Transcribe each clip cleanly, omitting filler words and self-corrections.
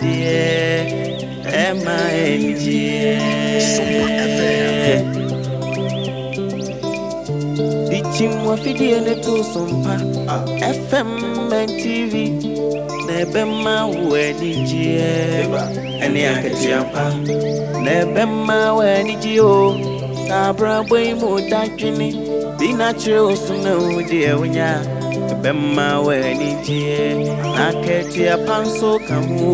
deɛ ɛma anigyeɛ. Dikyim wafidie ne to so mpa FM and TV na ɛbɛma wo anigyeɛ ɛne akatua pa na ɛbɛma wo anigyeɛ o saa abrabɔ yi mu dadwene bi na kyerɛ wo so na wo deɛ wonya ɛbɛma wo anigyeɛ na akatua pa nso ka ho o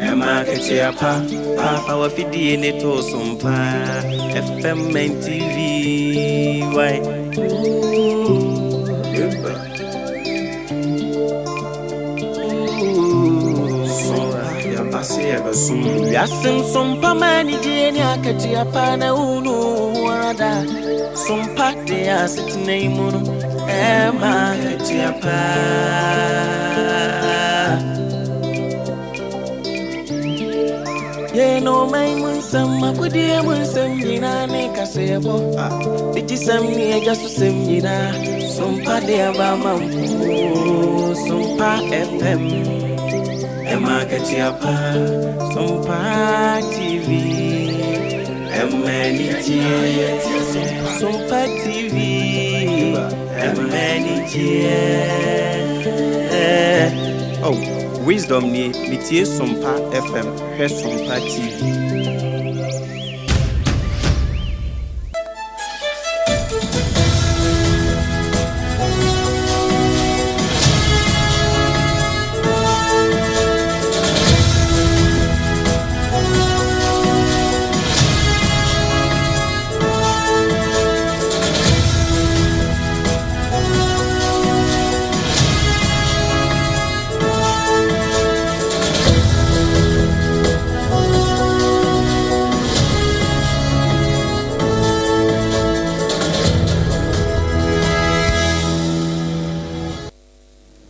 ɛma akatua pa pa fa wafidie ne to so mpa FM and TV why. Wiase nsompa ma anigye ne akatua pa na wonu wo ho ara da. Sompa de asetena yi mu no ɛma akatua pa. Yɛn ɔman mu nsɛm, akodie mu nsɛm nyinaa ne kaseɛbɔ. Digyisɛm ne agya so sɛm nyinaa. Sompa de aba ma mpo. Sompa FM. Ɛma akatua pa. Sompa TV. Ɛma anigyeɛ. Sompa TV. Ɛma anigyeɛ. Oh, wisdom nie, metie Sompa FM, hwɛ Sompa TV.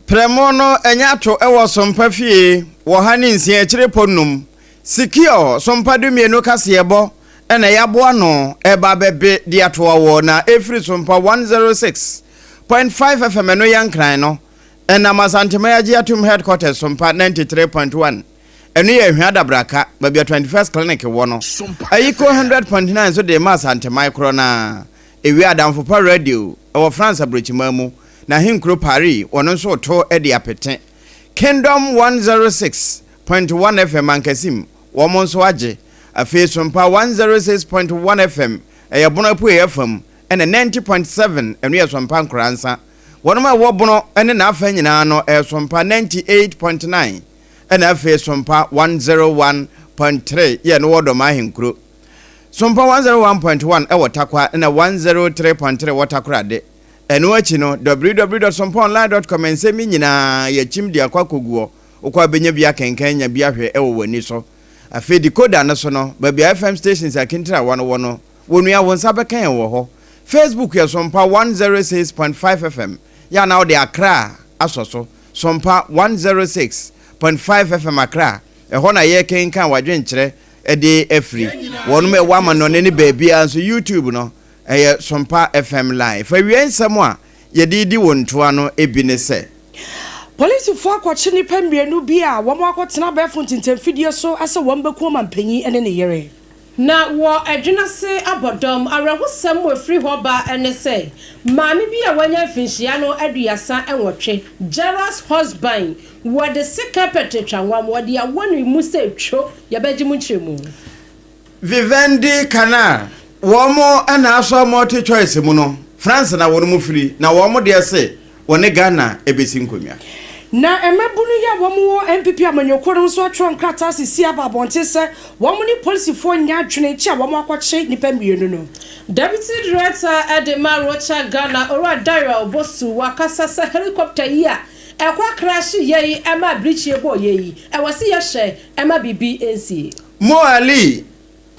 Prɛmo no anya ato wɔ Sompa fie wɔ ha ne nsia akyire pɔ num. Secure Sompa dumienu kaseɛbɔ na yɛaboa ano reba abɛbe de atoa wɔ na ɛfiri Sompa 106.5 FM ɛno yɛ Nkran no ɛnam Asanteman Agye Atum Headquarters Sompa 93.1 ɛno yɛ Ahwia Adabraka baabi a 21st Clinic wɔ no Ayiko 100.9 nso de rema Asanteman korɔ no ara Ewia Adamfo Pa Radio wɔ France aburokyiman mu, n'ahenkuro Paris, wɔno nso reto de apete. Kingdom 106.1 FM Ankasim, wɔn nso agye. Afei Sompa 106.1 FM, ɛyɛ Bono apueeɛ fam, ɛna 90.7, ɛno yɛ Sompa Nkoransa. Wɔnom a ɛwɔ Bono ne n'afa nyinaa no, ɛyɛ Sompa 98.9, ɛna afei Sompa 101.3, yɛ ɛno wɔ Dɔm ahenkuro. Sompa 101.1 wɔ Tarkwa na 103.3 wɔ Takoradi. Ɛno akyi no, www dot sompaonline dot com nsɛm yi nyinaa yɛakyim de akɔ akɔgu hɔ. Wokɔ a bɛnya bi akenkan anya bi ahwɛ wɔ w'ani so. Afei decoder no so no, baabi a FM stations a Kintrawa no wɔ no, wɔnua wo nsa bɛka yɛn wɔ hɔ. Facebook yɛ Sompa 106.5 FM, yɛ a na wode Accra asɔ so, Sompa 106.5 FM Accra, ɛhɔ na yɛrekenkan w'adwenkyerɛ de afiri wɔnom ɛwɔ amanɔne ne baabiara nso YouTube no ɛyɛ Sompa FM live. Fa wie nsɛm a yɛde redi wo ntoa no bi ne sɛ. Polisifo akɔkye nnipa mmienu bi a wɔakɔtena abɛɛfo ntentamfidie so sɛ wɔbɛku ɔmanpanyin ne ne yere. Na wɔ Adwenase abɔdɔm, awerɛhosɛm a ɛfiri hɔ ba ne sɛ, maame bi a wanya mfinhyia no 38, Jairus husband, wɔde sekan pɛtrɛtwa nwam, wɔde awɔ ne mu sɛ two, yɛbɛgye mu nkyerɛmu. Vivendi Canal, wɔn na asɔ MultiChoice mu no, France na wɔn firi, na wɔn deɛ se wɔne Ghana bɛsi nkonnwa. Na mmabunu yi a wɔn wɔ NPP amanyɔkuo no nso atwerɛ nkrataa asisi aba abɔnten sɛ wɔn ne polisifoɔ nyɛ adwene kye a wɔn akɔkye nnipa mmienu no. Deputy Director de ma Rocha Ghana, Owura Daryl Bosu wakasa sɛ helicopter yi a ɛkɔ akrahye yɛ yi ma abirikyie bɔɔ yɛ yi, ɛwɔ se yɛhwɛ ma biribi nsie. Mo Ali,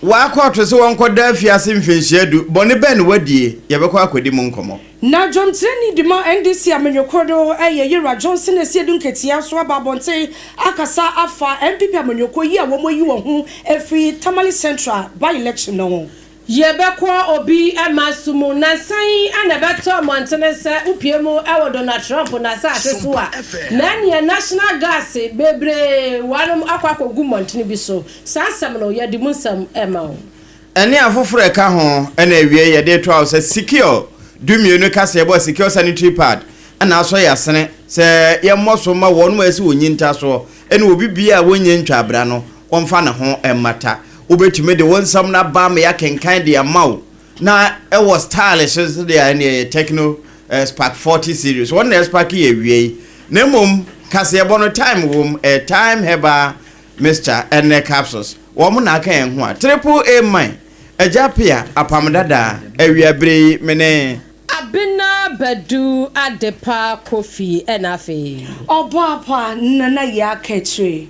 W'akɔɔto se wɔnkɔda afiase mfenhyia du, bɔne bɛn na w'adie? Yɛbɛkɔ akɔdi mu nkɔmmɔ. Na dwamtirani de ma NDC amanyɔkuo no yɛ Yewura Johnson Asiedu Nketia nso aba abɔnten akasa afa NPP amanyɔkuo yi a wɔn ayi wɔn ho afiri Tamale Central by-election no ho. Yɛbɛkɔ obi man so mu. Nnansa yi na ɛbɛtɔ mmɔntene sɛ wopue mu wɔ Donald Trump n'asase so a, na ɛneɛ National Gas bebree wɔanom akɔ akɔgu mmɔntene bi so. Saa asɛm no, yɛde mu nsɛm rema wo. Ɛne afoforo a ɛka ho na awiei yɛde retoa wo sɛ Secure dumienu kaseɛbɔ Secure Sanitary Pad na asɔ yɛn asene sɛ yɛmmɔ so mma wɔnom a ɛsɛ wɔnyi ntasoɔ ne obi biara a wɔnnya ntwa abira no wɔmfa ne ho mmata. Wobɛtumi de wo nsɛm no aba ama yɛakenkan de ama wo na ɛwɔ stylish nso deɛ a ɛneɛ ɛyɛ Tecno Spark 40 series wɔn na ɛspark yɛ awiei na mmom kaseɛbɔ no time wom ɛyɛ Time Herbal Mixture ɛne capsules wɔn na aka yɛn ho a Triple A mine Agya Apea Apam Dada awia bere yi me ne. Abena Badu Adepa Kofi ɛna afei. Ɔboapa Nana Yaa Kakyire.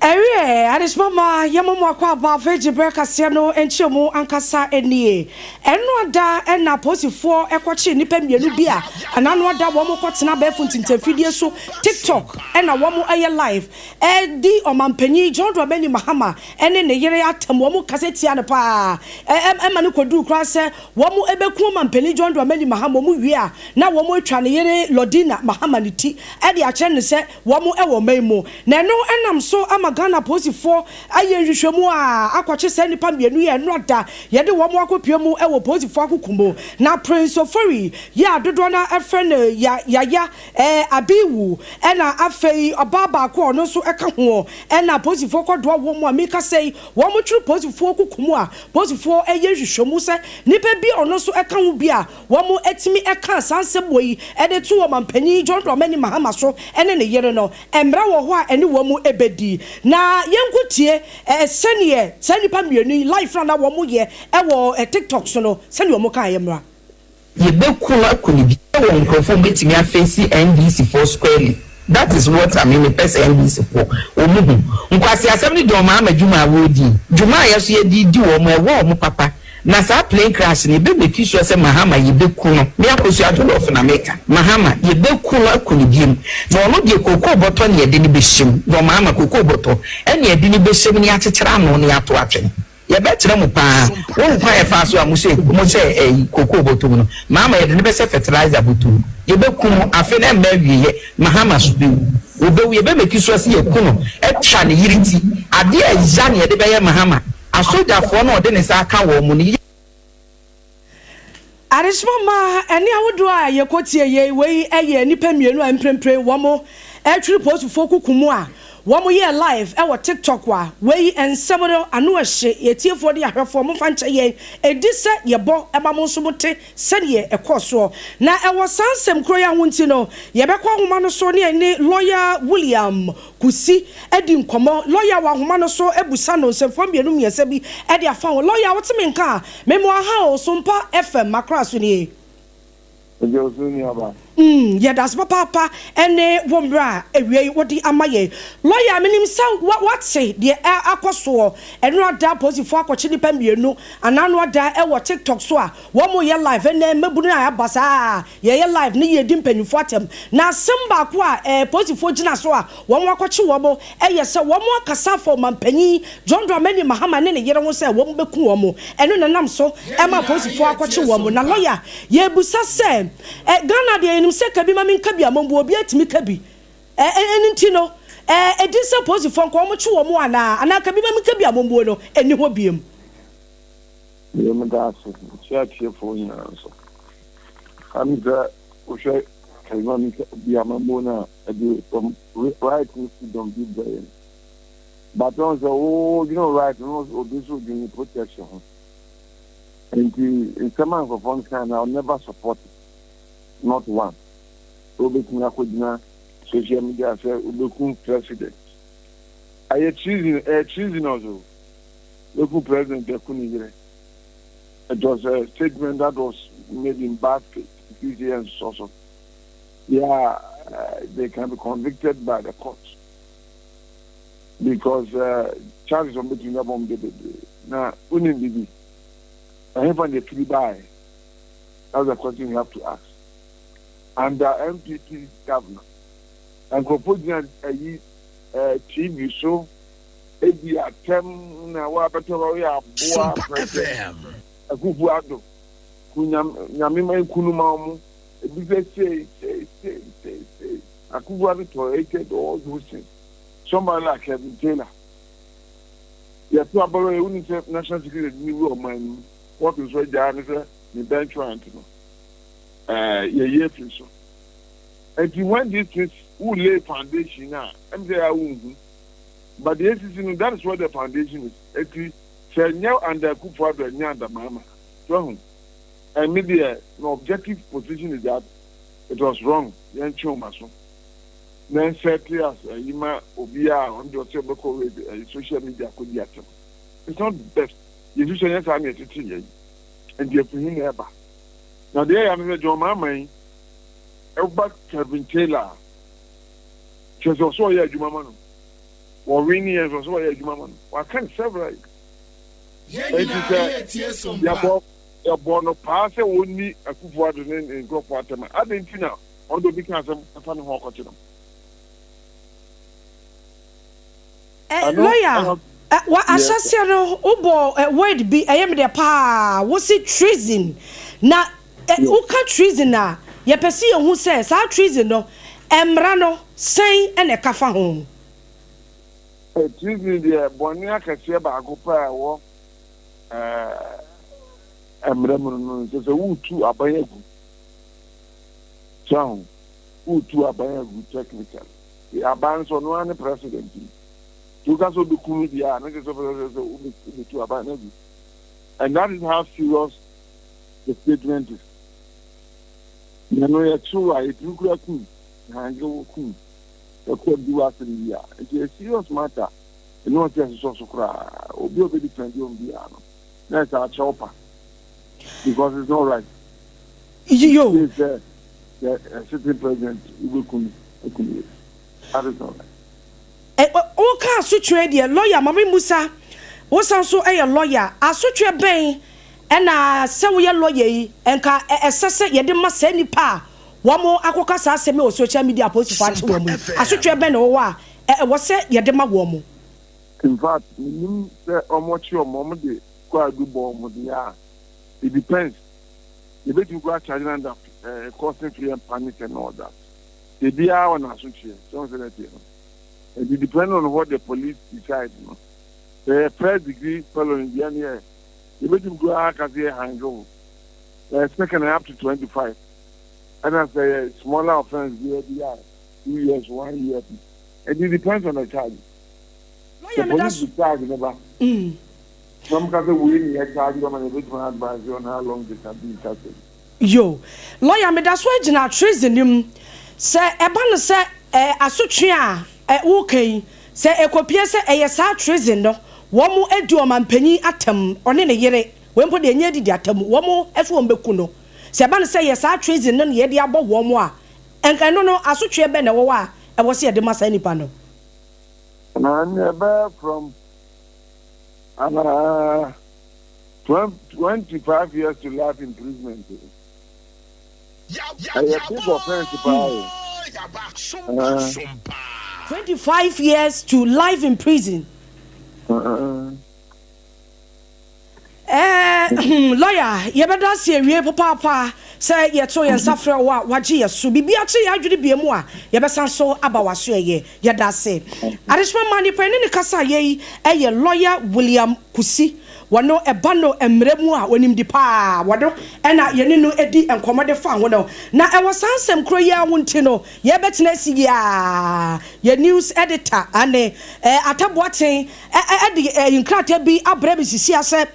Ɛwiɛ, adesoma mma yɛmmɔ mo akwaaba afei gye berɛ kaseɛ no nkyerɛmu ankasa nie. Ɛno ada na apolisifoɔ kɔkyee nnipa mmienu bi a anano ada wɔn kɔtena abɛɛfo ntintanfidie so, TikTok, na wɔn yɛ live redi Ɔmanpanyin John Dramani Mahama ne ne yere atɛm, wɔn kasa tia no paa ɛma no kɔduru koraa sɛ wɔn bɛku Ɔmanpanyin John Dramani Mahama, wɔn wie a na wɔn atwa ne yere Lordina Mahama ne ti de akyerɛ no sɛ wɔn wɔ ɔman mu. Na ɛno nam so ama Ghana apolisifoɔ ayɛ nhwehwɛmu a akɔkye saa nnipa mmienu yi a ɛno ada yɛde wɔn akɔpue mu wɔ polisifoɔ akoko mu. Na Prince Ofori yi a dodoɔ no ara frɛ no Yaya Abiwu ɛna afei ɔbaa baako a ɔno nso ka ho ɛna apolisifoɔ kɔdoa wɔn mu a mekasa yi wɔn twere polisifoɔ koko mu a polisifoɔ yɛ nhwehwɛmu sɛ nnipa bi a ɔno nso ka ho bi a Wɔatumi kaa saa nsɛm wei de too Ɔmanpanin John Dramani Mahama so ne ne yere no. Mmara wɔ hɔ a ɛne wɔn bɛdi. Na yɛnkɔtie sɛdeɛ saa nnipa mmienu yi live no a na wɔyɛ wɔ TikTok so no, sɛdeɛ wɔkaeɛ mmra. Yɛbɛku no aku no bi. Wɔ nkurɔfoɔ a wɔbɛtumi afeesi NDC foɔ squarely that is what I mean mepɛ sɛ NDC foɔ wɔn hu. Nkwaseasɛm ne John Mahama dwuma a wɔredi. Dwuma a yɛso yɛde redi wɔn ɛwɔ wɔn papa. Na saa plane crash no yɛbɛ make sure sɛ Mahama yɛbɛku no, me Akosua Adolf na meka, Mahama yɛbɛku no aku no biom, na ɔno deɛ kookoo bɔtɔ na yɛde no bɛhyɛ mu, John Mahama kookoo bɔtɔ ɛna yɛde no bɛhyɛ mu na yɛakyekyere ano na yɛato atwene. Yɛbɛkyerɛ mo paa, wohu kwan a yɛfaa so a mohyɛ mohyɛɛ ɛyi kookoo bɔtɔ mu no, Mahama yɛde no bɛhyɛ fertilizer bɔtɔ mu, yɛbɛku no, afe no ɛmma awieɛ, Mahama so bɛwu, ɔbɛwu, yɛbɛ make sure sɛ yɛku no, atwa ne yere ti, adeɛ a ɛya na yɛde bɛyɛ Mahama. Asogyafoɔ no a ɔde ne nsa aka wɔn no yɛ. Adesoma mma ɛnne ahodoɔ a yɛkɔtie yei, wei yɛ nnipa mmienu a mprempren wɔn retwere polisifoɔ kuku mu a wɔn yɛɛ live wɔ TikTok a wei nsɛm no ano ɛhye, atiefoɔ ne ahwɛfoɔ momfa nkyɛ yɛn, ɛdi sɛ yɛbɔ ma mo nso mote sɛdeɛ ɛkɔɔ soɔ. Na ɛwɔ saa nsɛm korɔ yi ho nti no yɛbɛkɔ ahoma no so ne yɛne Lawyer William Kusi adi nkɔmmɔ. Lɔya wɔ ahoma no so bisa no nsɛmfua mmienu mmiɛnsa bi de afa ho. Lɔya, wote me nka a? Memo aha o, Sompa FM, Accra so nie. Megye wo so nuaba. Mm, yɛda ase papaapa ne wo mmerɛ a awia yi wode ama yɛn. Lɔya, menim sɛ woate deɛ akɔ soɔ. Ɛno ada apolisifoɔ akɔkye nnipa mmienu anaa ano ada wɔ TikTok so a wɔyɛ live. Ɛnnɛ mmabunu a aba saa a Yɛyɛ live ne yɛdi mpanyinfoɔ atɛm. Na asɛm baako a ɛɛ polisifoɔ gyina so a wɔn akɔkye wɔn yɛ sɛ wɔn akasa afa ɔmanpanyin John Dramani Mahama ne ne yere ho sɛ wɔn bɛku wɔn. Ɛno na ɛnam so ma apolisifoɔ akɔkye wɔn. Na lɔya yɛrebisa sɛ ɛ Ghana deɛ yɛnim sɛ ka bi ma menka bi a mombu obiara tumi ka bi. Ɛ ɛno nti no ɛ ɛdi sɛ polisifoɔ nka wɔn kye wɔn anaa? Anaa ka bi ma menka bi a mombuo no ɛnni hɔ biom. Yɛ meda ase. Mekyia atiefoɔ nyinaa nso. Ɛne sɛ wohwɛ Kalima Mika bi amammuo no a ɛde some right ne freedom bi brɛ yɛn. But ɔn sɛ wodwene wo right no obi nso dwene protection ho. Nti nsɛm a nkurɔfoɔ no kan no I will never support it. Not one. Sɛ wobɛtumi akɔgyina social media sɛ wobɛku president. Ɛyɛ treason, ɛyɛ treasonous o. Wobɛku president aku ne yere. It was a statement that was made in bad faith. If you say so, so. Yeah, they can be convicted by the court because charges on between them bebree. Na unim bibi. Ɛhefa na ɛfiri baeɛ? That's the question you have to ask. Under NPP governor, nkurɔfoɔ gyina ayi eh, TV so di atɛm na woabɛtɔ hɔ woyɛ aboa President Akufo Addo ku nyame nyame ma nku no ma wɔn ebi sɛ sei sei sei sei sei Akufo Addo tolerated all those things. Somebody like Kevin Taylor yɛto aba wei wonim sɛ national security de ne wura ɔman no mu court nso agyaa no sɛ ne bench warrant no ɛɛ yɛyi afiri so nti when these things wo lay foundation a ɛm sɛ yɛ a wonhu but deɛ esisi no that is what the foundation is eti sɛ nyɛ under Akufo Addo ɛnyɛ under Mahama so ahu ɛmi deɛ no objective position is that it was wrong yɛn twe wɔn aso. Na nsɛte as ayi ma obiara a ɔno deɛ ɔsɛ ɔbɛkɔ radio ayi social media akɔdi atɛm. It's not best. Yɛsusu ɛnyɛ saa na yɛtete yɛn. Nti afiri he na ɛba. Na deɛ ɛya ne sɛ John Mahama yi ɛba Kevin Taylor a, kyerɛ sɛ ɔsɛ ɔyɛ adwuma ma no. Wɔwe ne yɛn nso ɔsɛ ɔyɛ adwuma ma no. Waka no several. Nti sɛ yɛbɔ yɛbɔ no paa sɛ wɔnni Akufo-Addo ne ne nkurɔfoɔ atɛm a, adɛn nti na Ɔno de obi ka asɛm fa ne ho ɔkɔkye no. Eh, Ɛno lawyer, ɛna eh, wɔ yes. ahyɛseɛ no wobɔ eh, word bi ɛyɛ me dɛ paa, wose treason. Na eh, Yes. woka treason a, yɛpɛ sɛ yɛhu sɛ saa treason no, mmara no sɛn na ɛka fa ho? Eh, treason deɛ bɔne akɛseɛ baako pɛ a ɛwɔ eh, mmara mu no no sɛ sɛ woretu aban agu. So ahu? Woretu aban agu technically. Aban nso ɔno ara ne president yi. Nti woka sɛ wobɛku no deɛ a, na kyerɛ sɛ wopɛ sɛ wobɛtu aban no agu. And that is how serious the statement is. Na no yɛkyew a, yɛtumi kura kum, hange wo kum, yɛkɔ di w'asɛm bi a. Nti a serious matter. Ɛno ɔsɛ ɛsosɔ so koraa. Obi a ɔbɛdi fɛndi wɔn biara no, na ɛsɛ akyɛw pa. Because it's not right. Yo. Say sɛ sɛ sitting president wobɛku no aku no that is not right. Woka asotweɛ deɛ lawyer ma me mmusa wo san so yɛ lawyer asotweɛ bɛn ɛna sɛ woyɛ lawyer yi nka ɛsɛ sɛ yɛde ma saa nipa a wɔn akɔka saa asɛm yi wɔ social media apolisifoɔ akye wɔn yi asotweɛ bɛn na ɛwɔ hɔ a ɛwɔ sɛ yɛde ma wɔn. In fact menim sɛ wɔn kye wɔn wɔn de kwaadu bɔ wɔn deɛ a it depends yɛbɛtumi koraa charge no under eh, causing fear and panic and all that. Ebiara wɔ n'asotweɛ, sɛ wɔn sɛ ɛteɛ no. It depend on what the police decide no. Sɛ yɛ first degree felony deɛ no yɛ, yɛbɛtumi koraa aka sɛ yɛ hange wo. Sɛ yɛ second up to 25. Ɛna sɛ yɛ smaller offence deɛ bi a, 2 years, 1 year bi. It depends on the charge. Lawyer The meda police so. decide ne ba. Na wɔka sɛ wei ne yɛ charge wɔn a yɛbɛtumi advise on how long they can be in custody. Yo, lawyer meda so agyina treason no mu. Sɛ ɛba no sɛ eh, asotwe a eh, woka yi, sɛ ɛkɔpie sɛ ɛyɛ saa treason no, wɔn adi ɔmanpanyin atam, ɔne ne yere, wei mpo deɛ ɛnyɛ adidi atam, wɔn nso wɔn bɛku no. Sɛ ɛba no sɛ ɛyɛ saa treason no na yɛde abɔ wɔn a, ɛnka ɛno no asotweɛ bɛn na ɛwɔ hɔ a ɛwɔ sɛ yɛde ma saa nipa no? Na ɛnneɛ ɛbɛyɛ from 25 years to life imprisonment. Ɛyɛ big offence paa o. 25 years to life in prison. Lawyer, yɛbɛda ase awie papaapa sɛ yɛto yɛn nsa frɛ wo a wagye yɛ so. Biribi akye yɛ adwene bie mu a, yɛbɛsan so aba w'aso ɛyɛ. Yɛda ase. Adehyema ma nipa ne ne kasa yɛ yi ɛyɛ Lawyer William Kusi. Wɔno ɛba no mmerɛ mu a onim di paa. Wɔno ɛna yɛne no edi nkɔmmɔ de fa ho no. Na ɛwɔ saa nsɛm koro yi ara ho nti no, yɛbɛtena asi yi a yɛ news editor ane Ataboaten ɛde nkrataa bi abrɛ me sisi asɛ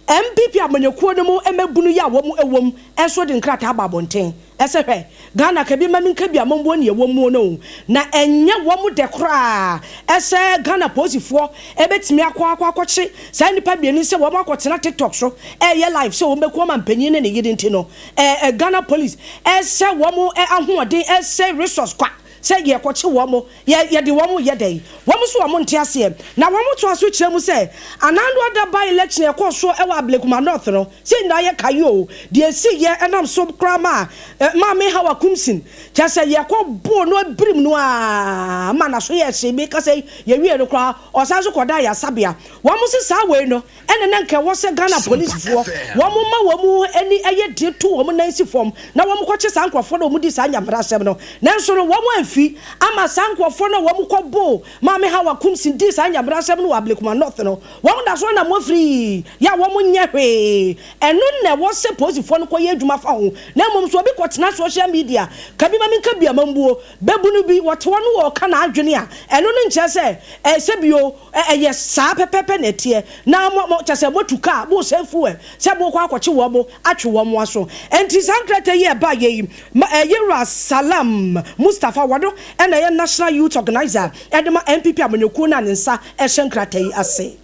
NPP amanyɔkuo no mu mmabunu yi a wɔn ɛwɔ mu nso de nkrataa aba abɔnten ɛsɛ hwɛ Ghana ka bi ma mi nka bi amammuo ne ɛwɔ mu no na ɛnyɛ wɔn dɛ koraa ɛsɛ Ghana polisifoɔ ɛbɛtumi akɔ akɔ akɔkye saa nnipa mmienu sɛ wɔn akɔtena TikTok so ɛyɛ live sɛ wɔn bɛku ɔma mpanyin ne ne yere nti no Ghana police ɛsɛ wɔn ahoɔden ɛsɛ resource kwa. sɛ yɛrekɔkye wɔn, yɛ, yɛde wɔn reyɛ dɛn? Wɔn nso wɔn nte aseɛ. Na wɔn toa so kyerɛ mu sɛ, Anando Ada by-election a ɛkɔɔ soɔ wɔ Ablekuma North no, sɛ yɛn nyinaa yɛkae oo, deɛ ɛsiiɛ ɛnam so koraa maa Maame Hawa Kumsin, kyerɛ sɛ yɛkɔ boo no abirim no ara ma n'aso yɛɛ hye, meka sɛ yɛwiee no koraa, ɔsan nso kɔdaa ayaresabea. Wɔn se saa wei no, Ɛna na nka ɛwɔ sɛ Ghana polisifoɔ wɔn ma wɔn ani yɛ den to wɔn nan si fam na wɔn kɔkye saa nkorɔfoɔ no a wɔn di saa nyamera asɛm no. Nanso no wɔn amfi ama saa nkorɔfoɔ no a wɔn kɔ boo Maame Hawa Kumsin dii saa nyamera asɛm no wɔ Ablekuma North no wɔn da so nam afiri yɛ a wɔn nyɛ hwee. Ɛno na ɛwɔ sɛ polisifoɔ no kɔ yɛ adwuma fa ho. Na mmom sɛ obi kɔ tena social media ka bi ma menka bi amambuo bɛbunu bi wɔte hɔ no ɔɔka n'adwene a ɛno no nkyerɛ sɛ ɛsɛ bio. Ɛ, ɛyɛ saa pɛpɛɛpɛ na ɛteɛ. Na mo, mo, kyerɛ sɛ moatu kaa, moresɛe fuel sɛ morekɔ akɔkye wɔn, atwe wɔn aso. Enti saa nkrataa yi a ɛbaeɛ yi, ma, ɛ, Yewura Salam Mustapha, wɔno na ɛyɛ National Youth Organiser de ma NPP amanyɔkuo no a ne nsa hyɛ nkrataa yi ase.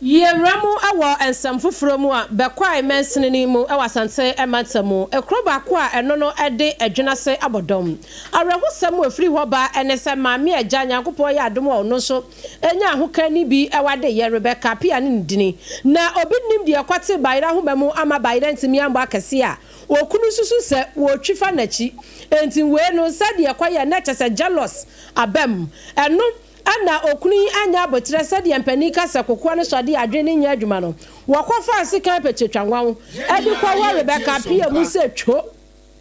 Yɛwura mu wɔ nsɛm foforɔ mu a, Bɛkwae mansini no mu wɔ Asante mantam mu, kuro baako a ɛno no de Adwenase abɔ dɔm. Awerɛhosɛm a ɛfiri hɔ ba ne sɛ Maame Agya Nyankopɔn yɛ adom a ɔno nso Enya ahokani bi wɔ adeyɛ Rebecca Appiah ne ne dini. Na obi nnim deɛ ɛkɔtee bayerɛ ahoma mu ama bayerɛ ntumi ammɔ akɛseɛ a okunu susu sɛ wɔretwi fa n'akyi. Enti wei no sɛdeɛ ɛkɔyɛɛ na kyerɛ sɛ jealous aba mu. Ɛno na okunu yi annya aboterɛ sɛdeɛ mpanin ka sɛ kokoa no sɔ adeɛ a adwene no nyɛ adwuma no. Wɔkɔfaa sekan pɛkyɛtwanwanw de kɔwɔ Rebecca Appiah mu sɛ two.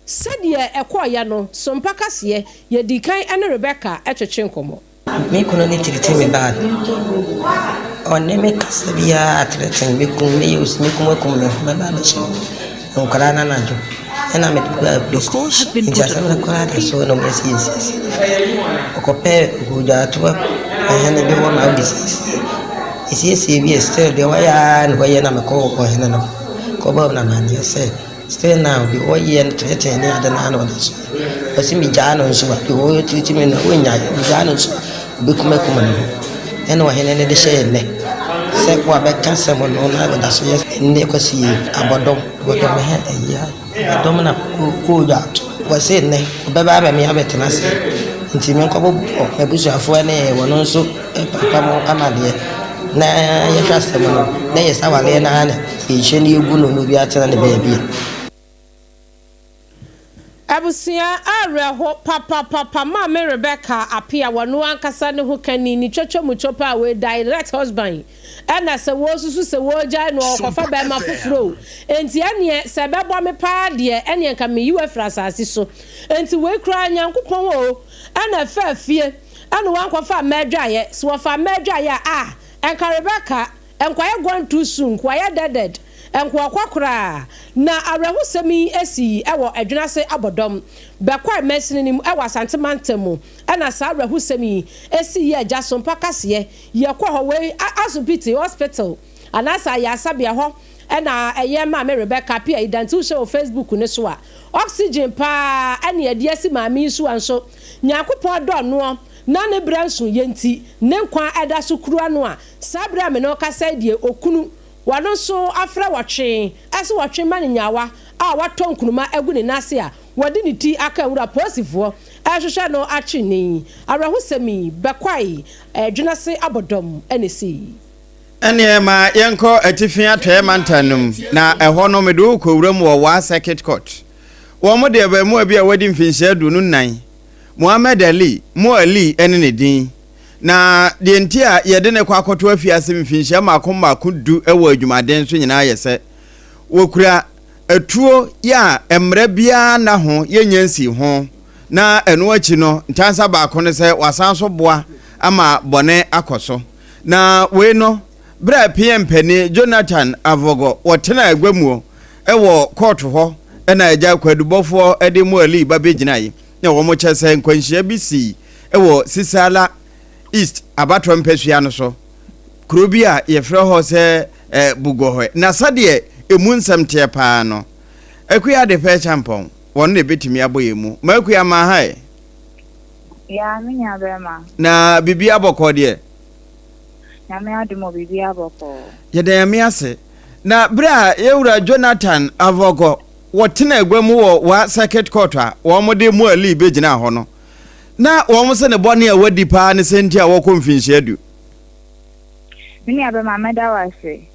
Sɛdeɛ ɛkɔeɛ no, Sompa kaseɛ, yɛdii kan ne Rebecca twetwe nkɔmmɔ. Me kunu ne treat me bad. Ɔne me kasa biara threaten mɛkum mɛyɛ osi mɛkum akum me ho mɛba abɛhyɛ nkwadaa no anadwo ɛna mede baa police station nti asɛm no koraa da so na ɔmo asi asiesie no fɛ ɔkɔpɛ ogyaatoa ɔhene bi hɔ ma ɔde siesie esiesie wie still deɛ wayɛ ara na wayɛ na mekɔ ɔhene no kɔbɔɔ no amaneɛ sɛ Still now deɛ ɔyɛ no threaten ne ade no ara na ɔda so yɛ. Ɔse megyaa no nso a, deɛ ɔretiriti me no ɔnnyae. Megyaa no nso a, ɔbɛkum akum ne ho. Ɛna ɔhene no de hyɛɛ nnɛ sɛ wabɛka asɛm no na ɔda so yɛ nnɛ kɔsi abɔdɔm. Abɔdɔm hɛ ɛyɛ abɔdɔm na kɔɔ dwa ato. Wɔse nnɛ ɔbɛba ama me abɛtena ase nti menkɔbobɔ m'abusuafoɔ ne wɔn nso papa mo amaneɛ na yɛhwɛ asɛm no na yɛ sɛ awareɛ no ara na Yɛnhyɛ no yɛgu no na obiara tena ne baabi a. Abusua awerɛho papapapa Maame Rebecca Appiah wɔno ankasa ne ho kani ne twɔtwɔ mu twɔpɛ a wei direct husband ɛna sɛ wɔsusu sɛ wɔgyae no ɔkɔfa bɛɛma foforɔ o enti ɛneɛ sɛ ɛbɛbɔ me paa deɛ ɛneɛ nka meyi wo afiri asase so enti wei koraa Nyankopɔn o ɛna ɛfaa fie ɛna wankɔfa mma adwaeɛ sɛ wɔfa mma adwaeɛ a ah ɛnka Rebecca Nkoayɛ gone too soon, nkoayɛ deaded, nkoa kwa koraa. Na awerɛhosɛm yi sii wɔ Adwenase Abɔdɔm, Bɛkwae mansini no mu wɔ Asante mantam mu na saa awerɛhosɛm yi sii yɛ Agya Sompa kaseɛ yɛkɔ hɔ wei Asopiti, hospital, anaasɛ ayaresabea hɔ na ɛyɛ Maame Rebecca Appiah yi da nti wohyɛ wɔ Facebook no so a oxygen paa ɛne ɛde asi maame yi so a nso Nyankopɔn dɔ noɔ na ne berɛ nso yɛ nti ne nkwa da so kura no a Saa bere a me ne wo kasa yi deɛ, okunu, wɔno nso afrɛ wɔtwe, ɛse wɔtwe ma no nyaawa a watɔ nkunuma agu ne nan ase a wɔde ne ti aka nwura, polisifoɔ rehwehwɛ no akye no yi. Awerɛhosɛm yi, Bɛkwae, Dwenase Abɔdɔm na esii. Ɛnneɛ ma yɛnkɔ Atifi Atɔeɛ Mantam no mu, na ɛhɔ no mede wo rekɔwura mu wɔ Wa Circuit Court. Wɔde abaamua bi a wadi mfinhyia 24, Mohammed Ali, Mo Ali ne ne din, Na deɛ nti a yɛde no kɔ akɔto afiase mfinhyia mmaako mmaako du wɔ adwumaden so nyinaa yɛ sɛ wɔkura atuo yɛ a mmara biara nna ho yɛnnya nsii ho, na ɛno akyi no ntansa baako ne sɛ wɔasan so boa ama bɔne akɔ so. Na wei no, berɛ a PM panin Jonathan Avogo wɔtenaa agua muo wɔ kɔɔto hɔ na agya kwadubɔfoɔ de Moali ba bɛgyinae na wɔkyɛ sɛ nkwanhyia bi sii wɔ Sisala East abatoɔ mpasua no so, kuro bi a yɛfrɛ hɔ sɛ Bugɔhɔɛ. Na sɛdeɛ ɛmu nsɛm teɛ paa no, Akua Adepɛ Kyampɔn, wɔn na ɛbɛtumi abɔ yɛn mu. M'Akua ma ha ɛ? Yaa, me nua bɛrima. Na biribiara bɔkɔɔ deɛ? Nyame adom o, biribiara bɔkɔɔ. Yɛda Nyame ase. Na berɛ a yɛn wura Jonathan Avɔgɔ wɔtena agua mu wɔ Wa Circuit Court a wɔde Moali bɛgyinaa hɔ no, Na wɔn se ne bɔne a wadi paa ne sɛ nti a wɔkɔ mfinhyia du. Me nua bɛma mɛda wo ase.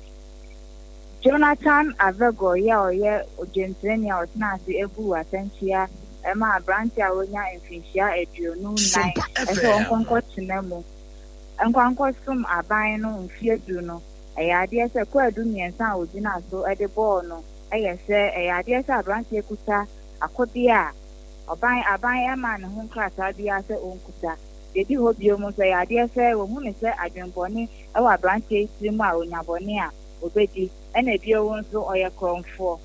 Jonathan Avegor yi a ɔyɛ odwamtirani a ɔtenaa ase buu atɛnkyea maa aberante a wanya mfinhyia 24 sɛ ɔnkɔ nkɔtena mu nkɔ nkɔsom aban no mfeɛ du no, ɛyɛ adeɛ sɛ kwaadu mmiɛnsa a ɔgyinaa so de bɔɔ no yɛ sɛ ɛyɛ adeɛ sɛ aberanteɛ kuta akodeɛ a ɔban aban mmaa ne ho nkrataa biara sɛ ɔnkuta. Deɛ ɛdi hɔ bio nso, ɛyɛ adeɛ sɛ wɔhu no sɛ adwenbɔne wɔ aberanteɛ yi tirim a ɔnya bɔne a, ɔbɛdi. Ɛna bio nso, ɔyɛ korɔmfoɔ.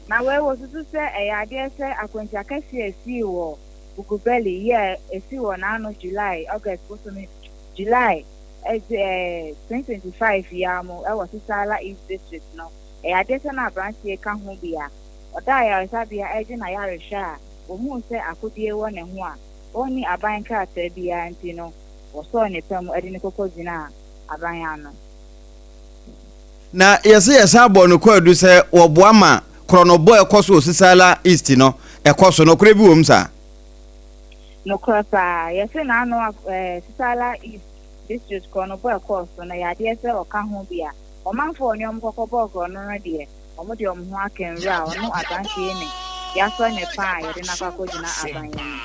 Na wei wɔsusu sɛ ɛyɛ adeɛ sɛ akwanhyia kɛseɛ a ɛsii wɔ Bugubeli yi a ɛsii wɔ n'ano July, August bosome, July, 2025 yi ara mu wɔ Sissala East District no, ɛyɛ adeɛ sɛ na aberanteɛ yi ka ho bi a ɔda ayaresabea regye n'ayarehwɛ a wɔhuu sɛ akodie wɔ ne ho a ɔnni aban krataa biara nti no, wɔsɔɔ ne pa mu de no kɔkɔgyinaa aban ano. Na yɛse yɛsan bɔɔ no kwaadu sɛ wɔboa ma korɔnobɔ a ɛkɔ so wɔ Sissala East no ɛkɔ so. Nokorɛ bi wɔ mu saa? Nokorɛ paa. Yɛse n'ano eh, Sissala East District korɔnobɔ a ɛkɔɔ so no, ɛyɛ adeɛ sɛ ɔka ho bi a. Ɔmanfoɔ a ɔne wɔn kɔkɔbɔɔ korɔno no deɛ, wɔn de wɔn ho aka nwura a ɔno aberanteɛ yi ne yɛasɔ ne paa a yɛde no akɔ akɔgyina aban anim.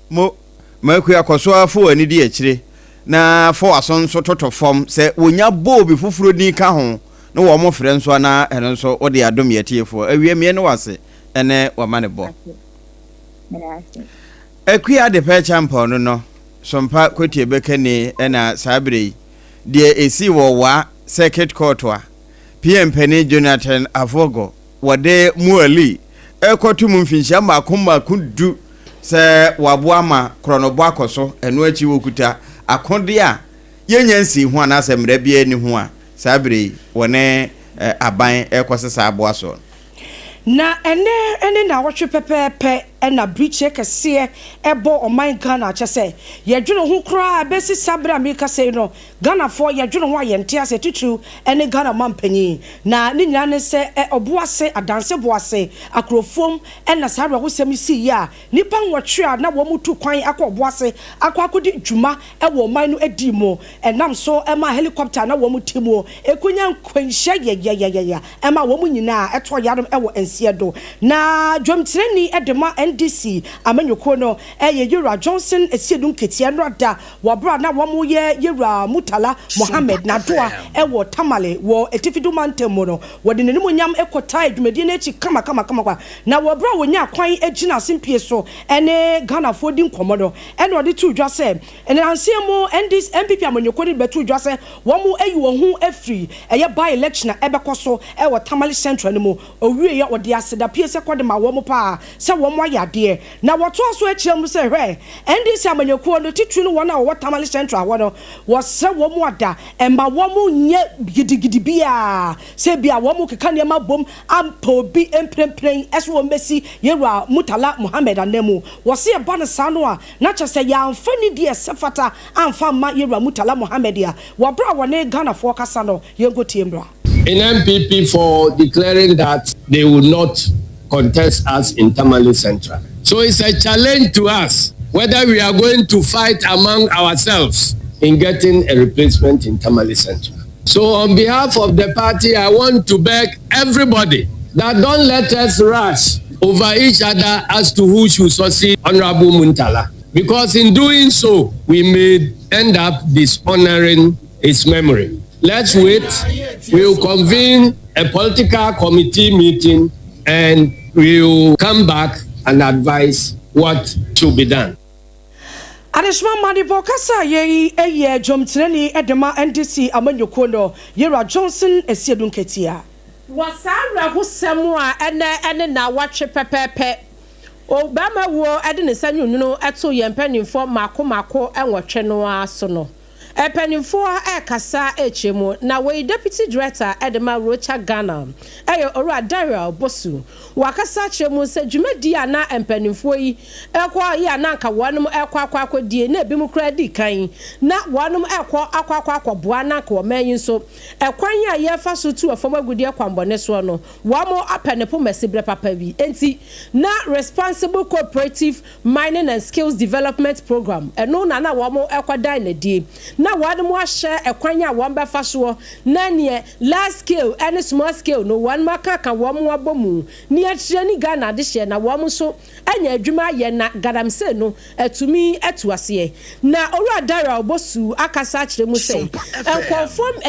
Mo, m'akua, kɔ so ara fa w'ani di akyire, na fa w'aso nso toto fam, sɛ wɔnya bɔ obi foforɔ din ka ho, na wɔfrɛ nso a, na ɛno nso wode adom yɛn atiefoɔ. Awie, me ne wo ase ne w'amanebɔ. Akua Adepɛ Acheampong no no, Sompa Kotie Bekani na saa berɛ yi, deɛ ɛsii wɔ Wa Circuit Court a PM panin Jonathan Avogo wɔde Moa Lee rekɔto mu mfinhyia mmaako mmaako du sɛ waboa ma korɔnobɔ akɔ so, ɛno akyi wɔkuta akodeɛ a yɛnnya nsii ho anaasɛ mmara biara nni ho a saa berɛ yi wɔne aban rekɔsesa aboa soɔ no. Na ɛnnɛ ne naawɔtwe pɛpɛɛpɛ na birikyie kɛseɛ ɛbɔ ɔman Ghana kyɛ sɛ yɛdwene ho koraa bɛsi saa berɛ a merekasa yi no Ghanafoɔ yɛdwene ho a yɛnte aseɛ titiriw ne Ghana manpanyin na ne nyinaa ne sɛ Ɔboase, Adanse Boase, Akurofuom na saa awerɛhosɛm yi siiɛ a nnipa nwɔtwe a na wɔretu kwan akɔ Ɔboase akɔ akɔdi dwuma wɔ ɔman no dii mu ɛnam so maa helicopter a na wɔte mu kɔnya nkwanhyia yɛyɛyɛyɛ ma wɔn nyinaa tɔɔ yanom wɔ nseɛ do. Na dwamtirani de ma NDC amanyɔkuo no yɛ Yewura Johnson Asiedu Nketia nnora da wɔ berɛ a na wɔreyɛ Yewura Murtala Mohammed n'adoa wɔ Tamale wɔ Atifido mantam mu no, wɔde n'animuonyam kɔtae dwumadie no akyi kamakamakama. Na wɔ berɛ a wɔnyaa kwan gyinaa simpie so ne Ghanafoɔ di nkɔmmɔ no, ɛna ɔde too dwa sɛ, nnansa yi mu NDC, NPP amanyɔkuo no de bɛtoo dwa sɛ wɔayi wɔn ho afiri ɛyɛ by-election a ɛbɛkɔ so wɔ Tamale Central no mu. Ɔwieeɛ ɔde aseda pie sɛ kɔ de ma wɔn paa sɛ wɔn ayɛ adeɛ. Na wɔtoaa so kyerɛɛ mu sɛ, Hwɛ, NDC amanyɔkuo no, titire no wɔn a wɔwɔ Tamale Central hɔ no, wɔsrɛ wɔn ada mma wɔn nyɛ gidigidi biara, sɛ ebia wɔn rekeka nneɛma abom ampɛ obi mprempren sɛ wɔn bɛsi Yɛwura Murtala Mohammed ananmu. Wɔse ɛba no saa no a, na kyerɛ sɛ yɛamfa nidie a ɛsɛ fata amfa amma Yɛwura Murtala Mohammed a, wɔ berɛ a wɔne Ghanafoɔ kasa no, yɛnkɔtie mmra. In NPP for declaring that they will not contest us in Tamale Central. So it's a challenge to us whether we are going to fight among ourselves in getting a replacement in Tamale Central. So on behalf of the party, I want to beg everybody that don't let us rush over each other as to who should succeed Honorable Muntala. Because in doing so, we may end up dishonoring his memory. Let's wait. We'll convene a political committee meeting and we'll come back and advise what should be done. Adesoma Amanebɔ kasa a yei yɛ dwomkyerɛni de ma NDC amanyɔkuo no, Yewura Johnson Asiedu Nketia. Wɔ saa awerɛhosɛm a ɛnnɛ ne nnawɔtwe pɛpɛɛpɛ, ɔbarima wuo de ne nsa nwunwunu too yɛn mpanimfoɔ mmaako mmaako nwɔtwe no ara so no. Mpanimfoɔ rekasa rekyerɛ mu, na wei Deputy Director de ma Rocha Ghana yɛ Owura Darrell Bosu. Wakasa akyerɛ mu sɛ dwumadie a na mpanimfoɔ yi rekɔ yi a na anka wɔnom rekɔ akɔ akɔdie na ebinom koraa dii kan na wɔnom rekɔ akɔ akɔ akɔboa na anka ɔman yi nso ɛkwan a yɛfa so tu fam agudeɛ kwanbɔne soɔ no wɔn apɛ ne poma siberɛ papa bi nti na Responsible Cooperative Mining and Skills Development Programme, ɛno na na wɔrekɔdan no adie, na wɔnom ahyɛ ɛkwan a wɔn bɛfa soɔ na neɛ large scale ne small scale no wɔnom aka aka wɔn abɔ mu ne akyire ne Ghana adehyeɛ na wɔn nso anya adwuma ayɛ na galamsey no atumi atu aseɛ. Na Owura Darrell Bosu akasa akyerɛ mu sɛ nkorɔfoɔ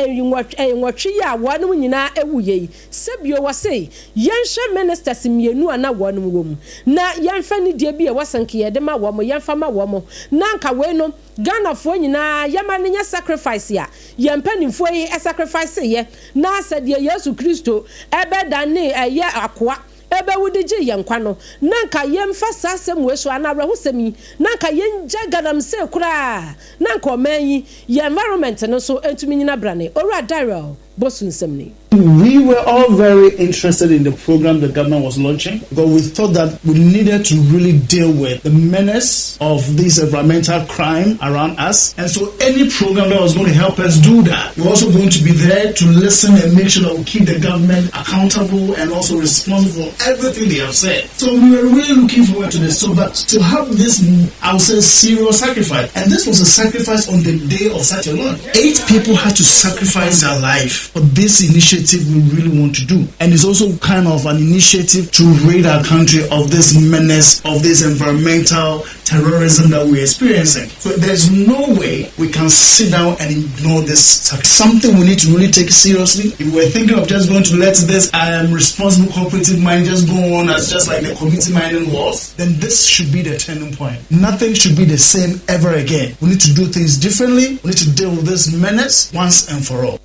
nwɔtwe yi a wɔnom nyinaa wuiɛ yi Sɛ bio, wɔse yɛnhwɛ ministers mmienu a na wɔnom wɔ mu, na yɛnfa nidie bi a ɛwɔ sɛ nka yɛde ma wɔn, yɛnfa ma wɔn, na anka wei no Ghanafoɔ nyinaa yɛma no nyɛ sacrifice a yɛn mpanimfoɔ yi sacrifice yɛ, na sɛ deɛ Yesu Kristo bɛdanee ɛyɛ akoa bɛwu de gyee yɛn nkwa no, na anka yɛnfa saa asɛm wei so anaa awerɛhosɛm yi, na anka yɛngyae galamsey koraa, na anka ɔman yi, yɛn environment no nso ntumi nyina brane. Owura Darrell Bosu nsɛm ni. We were all very interested in the program the government was launching because we thought that we needed to really deal with the menace of this environmental crime around us. And so any program that was going to help us do that, we're also going to be there to listen and make sure that we keep the government accountable and also responsible for everything they have said. So we were really looking forward to this. So, but to have this, I would say, serious sacrifice, and this was a sacrifice on the day of such a launch. Eight people had to sacrifice their life for this initiative we really want to do. And it's also kind of an initiative to rid our country of this menace, of this environmental terrorism that we're experiencing. So there's no way we can sit down and ignore this. Something we need to really take seriously. If we're thinking of just going to let this responsible cooperative mining just go on as just like the community mining was, then this should be the turning point. Nothing should be the same ever again. We need to do things differently. We need to deal with this menace once and for all.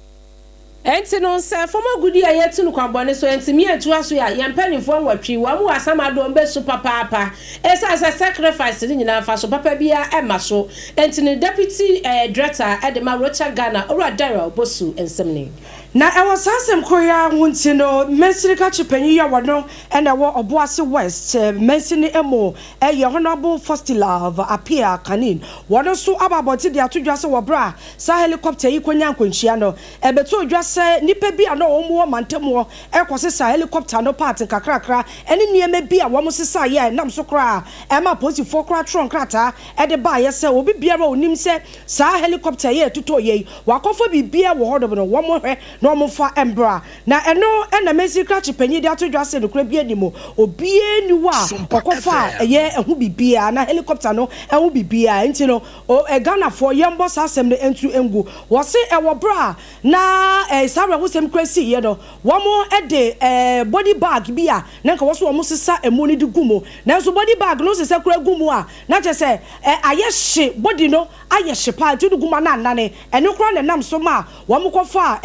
Enti no, sɛ fam agodi a yɛatu no kwammɔne so antumi antoa so a, yɛn mpanimfoɔ nwɔtwe, wɔn wɔ asamado, wɔn bɛsu papaapa. Esiane sɛ sacrifice no nyinaa mfaso papa biara mma so nti no, Deputy Director de ma Rocha Ghana, Owura Darrell Bosu nsɛm ni. Na ɛwɔ saa asɛm koro yi ara ho nti no, mansini kakye panyin yi a ɔno na ɛwɔ Obuasi West mansini mu yɛ Honourable Fostilove Appiah Kanin. Wɔn nso aba abɔnten de ato dwa sɛ wɔ berɛ a saa helicopter yi kɔnyaa nkwanhyia no, ɛbɛtoo dwa sɛ nnipa bi a na wɔn wɔ mantam hɔ rekɔsesa helicopter no part nkakrakra ne nneɛma bi a wɔsesaeɛ a ɛnam so koraa ɛma apolisifoɔ koraa twerɛ nkrataa de baeɛ sɛ obi biara a ɔnim sɛ saa helicopter yi a ɛtotɔeɛ yi wakɔfa biribiara wɔ hɔnom no wɔnhwɛ na wɔmfa mbra. Na ɛno na Mansin Krakye panyin de ato dwa sɛ nokorɛ biara nni mu, obiara nni hɔ a ɔkɔfaa ɛyɛ ɛho biribiara anaa helicopter no ho biribiara. Nti no o Ghanafoɔ yɛmbɔ saa asɛm no nto ngu. Wɔse ɛwɔ berɛ a na saa awerɛhosɛm koraa siiɛ no, wɔde body bag bi a na nka wɔse wɔsesa ɛmu no de gu mu. Nanso body bag no wosesa koraa gu mu a, na kyerɛ sɛ ayɛ hye, body no ayɛ hye paa nti wode gu mu a na anane. Ɛno koraa na ɛnam so maa wɔkɔfaa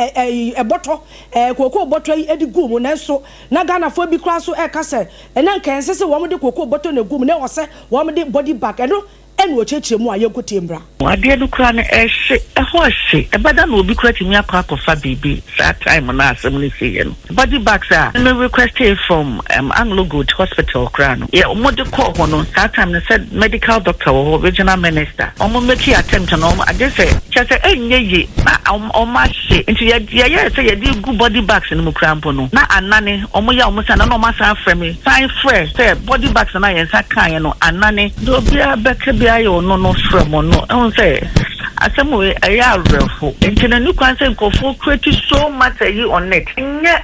bɔtɔ, kookoo bɔtɔ yi de guu mu. Nanso na Ghanafoɔ bi koraa nso reka sɛ na anka ɛnsɛ sɛ wɔde kookoo bɔtɔ na ɛgu mu, na ɛwɔ sɛ wɔde body bag. Ɛno na wɔkyerɛkyerɛ mu a yɛnkɔtie mmra. Adeɛ no koraa no ɛhye, ɛhɔ hye, ɛba da na obi koraa tumi akɔ akɔfa biribi saa time no a asɛm no siiɛ no. Body bags a me requestee from Anglo Gold hospital koraa no, yɛ wɔn de kɔɔ hɔ no saa time no sɛ medical doctor wɔ hɔ, regional minister, wɔn make attempt no wɔn agye sɛ kyerɛ sɛ ɛnyɛ ye na wɔn ahye nti yɛ yɛyɛɛ sɛ yɛde gu body bags no mu koraa mpo no na anane, wɔn yɛ a wɔn san na wɔn asan afrɛ me san frɛ sɛ body bags no a yɛn nsa kaeɛ no anane. Deɛ obiara bɛka biara yɛ ɔno no frɛ mo no ɛhu sɛ asɛm wei ɛyɛ awerɛho nti no ɛni kwan sɛ nkurɔfoɔ create so much ayi on it nyɛ.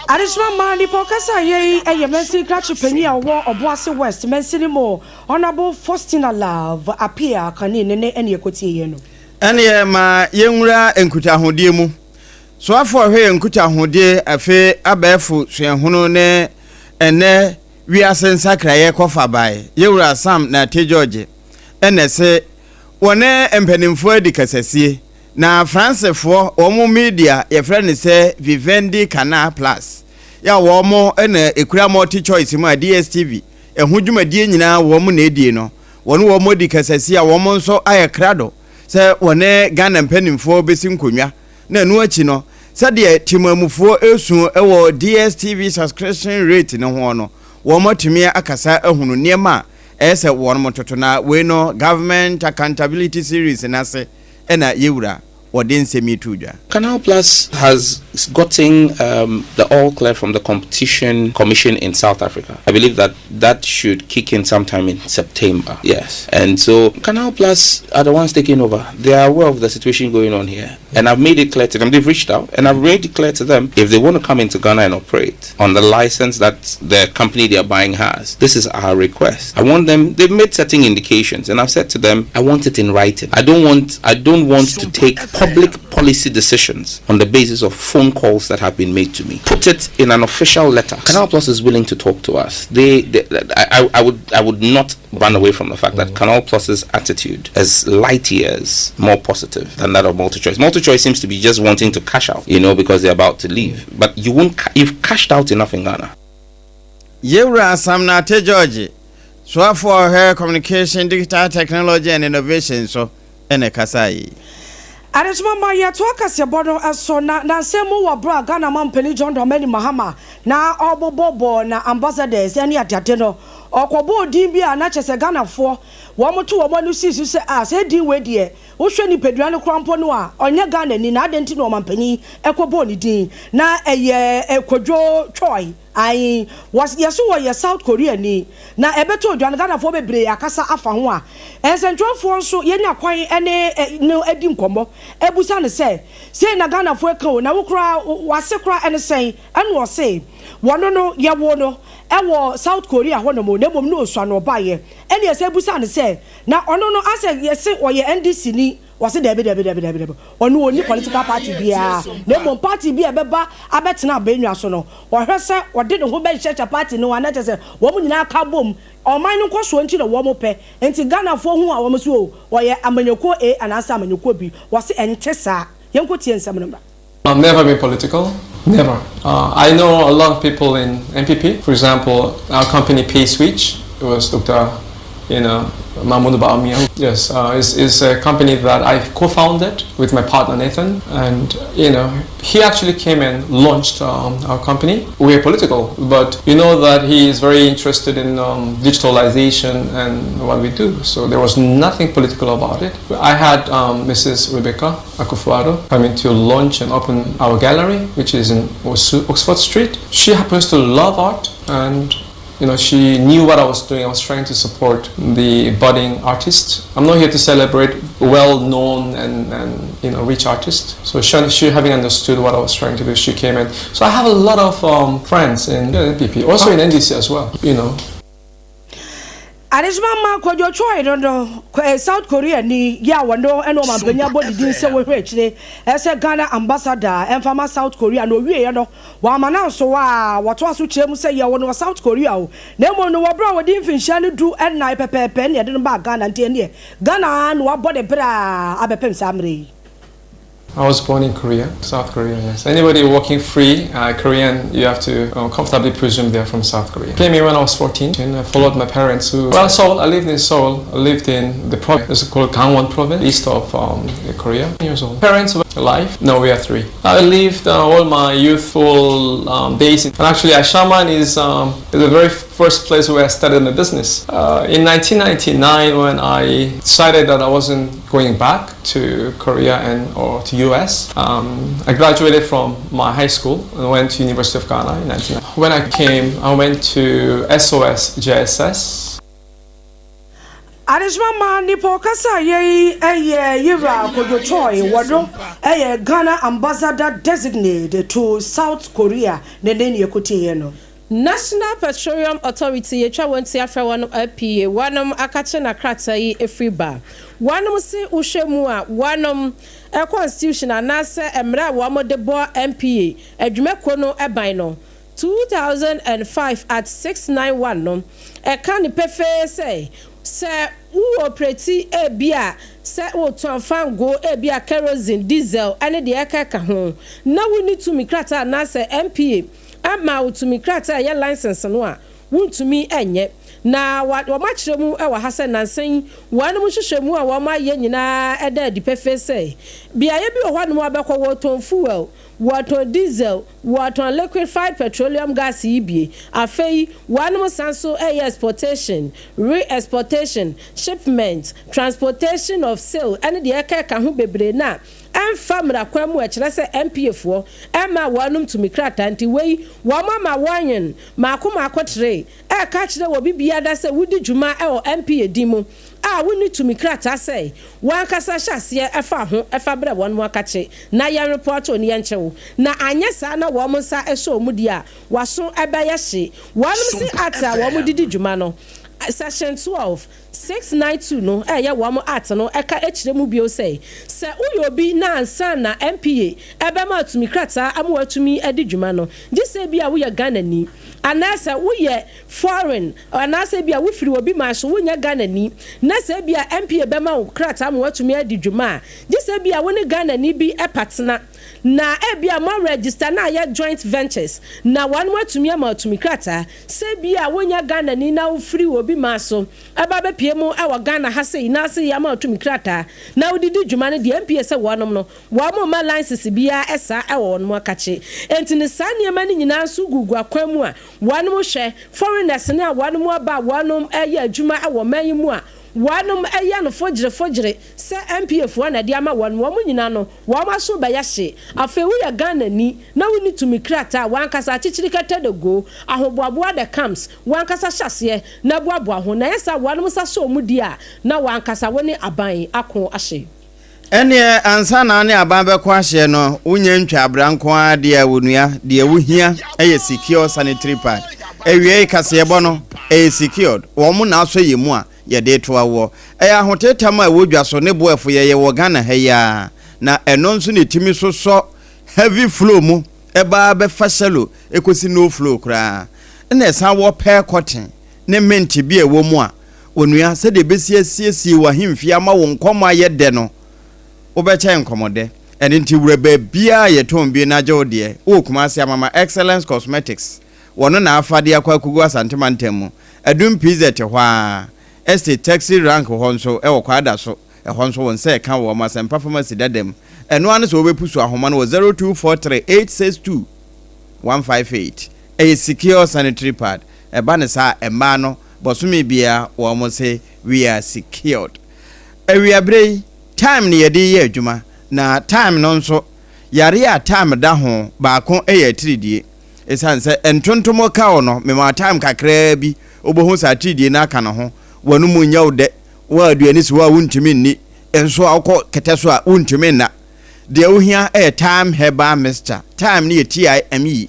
Adesoma mmaa nipa ɔkasa yei yɛ mansini krakye panyin a ɔwɔ Ɔboase West mansini mu Honourable Faustina Love Appiah Kani ne ne ɛne ɛkɔtie yɛ no. Ɛneɛ ma yɛnwura nkutahodie mu. Soafoɔ a ɔhwɛ yɛn nkutahodie afe abɛɛfo suahunu ne ɛnnɛ wiase nsakraeɛ kɔfa bae, Yɛwura Sam Nartey George na ɛse wɔne mpanimfoɔ adi kasasie, na Fransefoɔ wɔn media yɛfrɛ no sɛ Vivendi Canal Plus yɛ a wɔn na ɛkura Multi Choice mu a DSTV ɛho dwumadie nyinaa wɔn na ɛdie no, wɔne wɔn adi kasasie a wɔn nso ayɛ krado. sɛ wɔne Ghana mpanimfoɔ bɛsi nkonnwa na ɛno akyi no sɛdeɛ temamufoɔ resu wɔ DSTV subscription rate no ho no wɔatumi akasa ahunu nneɛma a ɛyɛ sɛ wɔnom toto na wei no Government Accountability Series no ase na yɛwura wɔde nsɛm yi too dwa. Canal Plus has gotten um, the all clear from the Competition Commission in South Africa. I believe that that should kick in sometime in September. Yes. And so Canal Plus are the ones taking over. They are aware of the situation going on here. And I've made it clear to them. They've reached out and I've made it clear to them if they want to come into Ghana and operate on the license that the company they are buying has, this is our request. I want them, they've made certain indications and I've said to them, I want it in writing. I don't want, I don't want to take public policy decisions on the basis of phone calls that have been made to me. Put it in an official letter. Canal Plus is willing to talk to us. They, they I, I, would I would not run away from the fact that Canal Plus's attitude is light years more positive than that of MultiChoice. MultiChoice seems to be just wanting to cash out, you know, because they're about to leave. But you won't, you've cashed out enough in Ghana. Yewura Sam Nartey George, Soafoɔ a ɔhwɛ Communication, Digital Technology and Innovation so na ɛkasaeɛ yi. Adekyema ma yɛtoa kaseɛbɔ no so na nansa mu wɔ berɛ a Ghana manpanin John Dramani Mahama na ɔrebobɔbɔ na ambassadors ne adeade no ɔkɔbɔɔ din bi a na kyerɛ sɛ Ghanafoɔ wɔn to wɔn ani sii so sɛ ah saa din wei deɛ wohwɛ nipadua no koraa mpo no a ɔnyɛ Ghanani na adɛn nti na ɔmanpanin kɔbɔɔ ne din na ɛyɛ Kwadwo Choi. Ae, wɔs yɛse wɔyɛ South Korea ni, na ɛbɛtɔ dwa no Ghanafoɔ bebree akasa afa ho a, nsɛntwerɛfoɔ nso yɛnya kwan ne no adi nkɔmmɔ abusa no sɛ, sei na Ghanafoɔ ɛka o, na wo koraa w'ase koraa ɛne sɛn? Ɛna ɔse, wɔno no yɛwoo no wɔ South Korea hɔ nom, na mmom na ɔsua na ɔbaeɛ. Ɛna yɛsan busaa no sɛ, na ɔno no asɛ yɛse ɔyɛ NDC ni, Wɔse daabi daabi daabi daabi daabi, ɔno ɔnni political party biara, na mmom party bi a ɛbɛba abɛtena abannwa so no, ɔhwɛ sɛ ɔde ne ho bɛhyehyɛ party no ho a na kyerɛ sɛ wɔn nyinaa ka bom, ɔman no nkɔsoɔ nti na wɔn pɛ, nti Ghanafoɔ hu a wɔn se oh ɔyɛ amanyɔkuo A anaasɛ amanyɔkuo B, wɔse ɛnte saa, yɛnkɔ tie nsɛm no mmra. I've never been political, never. Uh, I know a lot of people in MPP. For example, our company Pay Switch, it was Dr. You know, Mahmoud Bawumia. Yes, uh, it's, it's a company that I co-founded with my partner Nathan, and you know, he actually came and launched um, our company. We are political, but you know that he is very interested in um, digitalization and what we do. So there was nothing political about it. I had um, Mrs. Rebecca Akufo-Addo coming to launch and open our gallery, which is in Oxford Street. She happens to love art and you know, she knew what I was doing. I was trying to support the budding artists. I'm not here to celebrate well-known and, and you know, rich artists. So she, she, having understood what I was trying to do, she came in. So I have a lot of um, friends in the NPP, also in NDC as well, you know. Adesoma ma Kwadwo Choi no no South Korea ni yi a wɔno ne ɔmanpanyin abɔ ne din sɛ wɔhwɛ akyire sɛ Ghana ambassador ɛmfa ma South Korea na ɔwieɛ no wɔama no anso a wɔtoa so kyerɛ mu sɛ yɛwo no wɔ South Korea o na mmom no wɔ berɛ a wɔdi mfinhyia no du nnan pɛpɛɛpɛ ne yɛde no baa Ghana nti ɛneɛ Ghana na wabɔ ne bra abɛpem saa mmerɛ yi. I was born in Korea, South Korea, yes. Anybody walking free, uh, Korean, you have to uh, comfortably presume they're from South Korea. Came here when I was 14 and I followed my parents who, well, Seoul, I lived in Seoul. I lived in the province, it's called Gangwon province, east of um, Korea. Years old. Parents were alive? No, we are three. I lived uh, all my youthful um, days. In, and actually, Ashaiman is, um, is the very first place where I started my business. Uh, in 1999, when I decided that I wasn't going back to Korea and or to US, um, I graduated from my high school and went to University of Ghana in 1999. When I came, I went to SOS JSS. Adesoma ma nipa ɔkasa yɛ yi yɛ Yewura Kojo Choi wɔno yɛ Ghana Ambassador Designate to South Korea ne ne ne yɛkɔtieɛ no. National Petroleum Authority yɛtwa wɔn ti afrɛ wɔnom apie wɔnom akakye na krataa yi efiri ba wɔnom se wohwɛ mu a wɔnom constitution anaasɛ mmerɛ a wɔn de bɔ NPA adwumakuo no ban no 2005 Act 691 no ɛka no pefee sɛ sɛ wo operate ebia sɛ wotɔn fangoo ebia kerosene, diesel ne deɛ ɛkeka ho na wonni tumi krataa anaasɛ NPA ama wo tumi krataa a ɛyɛ license no a, wontumi nyɛ. Na wɔakyerɛ mu wɔ ha sɛ nnansa yi wɔnom nhwehwɛmu a wɔayɛ nyinaa da adi pefee sɛ beaeɛ bi wɔ hɔnom a wobɛkɔ wɔtɔn fuel, wɔtɔn diesel, wɔtɔn liquefied petroleum gas yi bie. Afei wɔnom san nso yɛ exportation, re-exportation, shipment, transportation of sale ne deɛ ɛkeka ho bebree no a ɛmfa mmara kwan mu a ɛkyerɛ sɛ NPA foɔ mmaa wɔnom tumi krataa nti wei wɔn ama wɔnyen maako maako tre ɛreka akyerɛ wɔ bibiada sɛ wodi dwuma wɔ NPA din mu a wonni tumi krataa sɛ wankasa hyɛ aseɛ fa ho fa brɛ wɔnom akakye na yɛn repɔto ne yɛnkye wo na anyɛ saa na wɔn nsa sɔ wɔn di a waso bɛyɛ hye wɔnom se Act a wɔn de di dwuma no Section 12 692 no ɛyɛ wɔn Act no ɛka kyerɛ mu bio sɛ, sɛ woyɛ obi na ansa na NPA ɛbɛma tumi krataa ama watumi adi dwuma no, gye sɛ ebia woyɛ Ghanani, anaasɛ woyɛ foreign, anaasɛ ebia wofiri obi man so, wonyɛ Ghanani, na sɛ ebia NPA bɛma wo krataa ama watumi adi dwuma a, gye sɛ ebia wo ne Ghanani bi patena, na ebia moa register na ayɛ joint ventures, na wɔn atumi ama wo tumi krataa. Sɛ ebia wonyɛ Ghanani na wofiri obi man so ba bɛpue mu wɔ Ghana ha sei na ase yɛama wo tumi krataa na wode di dwuma no deɛ ɛmpie sɛ wɔnom no wɔn mma license biara saa wɔ wɔnom akakye. Enti no saa nneɛma no nyinaa nso gugu akwan mu a wɔnom hwɛ foreigners no a wɔnom aba a wɔnom yɛ adwuma wɔ ɔman yi mu a wɔnom yɛ no fogyere fogyere sɛ NPA foɔ na ɛde ama wɔn, wɔn nyinaa no wɔn aso bɛyɛ hye. Afei woyɛ Ghanani na wonni tumi krataa a w'ankasa akyekyere kɛtɛ de go, ahoboaboa the camps, w'ankasa hyɛ aseɛ na boaboa ho, na ɛyɛ saa a wɔnom nsa sɔ wɔn di a na w'ankasa wo ne aban ako ahye. Ɛnneɛ ansa na wo ne aban bɛko ahyeɛ no, wonya ntwa abra nko ara deɛ a onua, deɛ wohia yɛ secure sanitary pad. Awiei kaseɛbɔ no, ɛyɛ secured, wɔn na asɔ yɛn mu a yɛde reto awoɔ. Ɛyɛ ahoteetam a ɛwɔ dwa so ne boɛfo yɛyɛ wɔ Ghana ha yi ara, na ɛno nso na ɛtumi sosɔ heavy flow mu ba ara bɛfa shallow kɔsi no flow koraa. Ɛna ɛsan wɔ pearl cotton ne mint bi a ɛwɔ mu a, onua, sɛdeɛ ɛbɛsi asiesie w'ahemfie ama wo nkɔmmɔ ayɛ dɛ no, wobɛkyɛ nkɔmmɔdɛ. Ɛno nti wura baabiara a yɛtɔn bi na gye wo deɛ. Wowɔ Kumasi a, Mama Excellence Cosmetics, wɔno na afa de akɔ akɔgu Asante mantam mu. Adum PZ hɔ ara, Estate Taxi Rank hɔ nso, ɛwɔ Kwadaso, ɛhɔ nso wo nsa ɛka wɔ wɔn Asɛmpa Pharmacy dada mu. Ɛno ara ne sɛ wobɛpusu ahoma no wɔ 0243 862 158. Ɛyɛ secure sanitary pad. Ɛba no saa a, mmaa no, bɔsome biara wɔn se we are secured. Awiaberɛ yi, time na yɛde reyɛ adwuma, na time no nso, yareɛ a time da ho baako yɛ atiridie. Esiane sɛ ntontom ka wo no, mema wo time kakraa bi, wobɛhu sɛ atiridie no aka ne ho, w'anomu nyɛ wo dɛ, wo a aduane si hɔ a wontumi nni, nso a wokɔ kɛtɛ so a wontumi nna. Deɛ wohia yɛ Thyme Herbal Mixture. Thyme no yɛ T-I-M-E.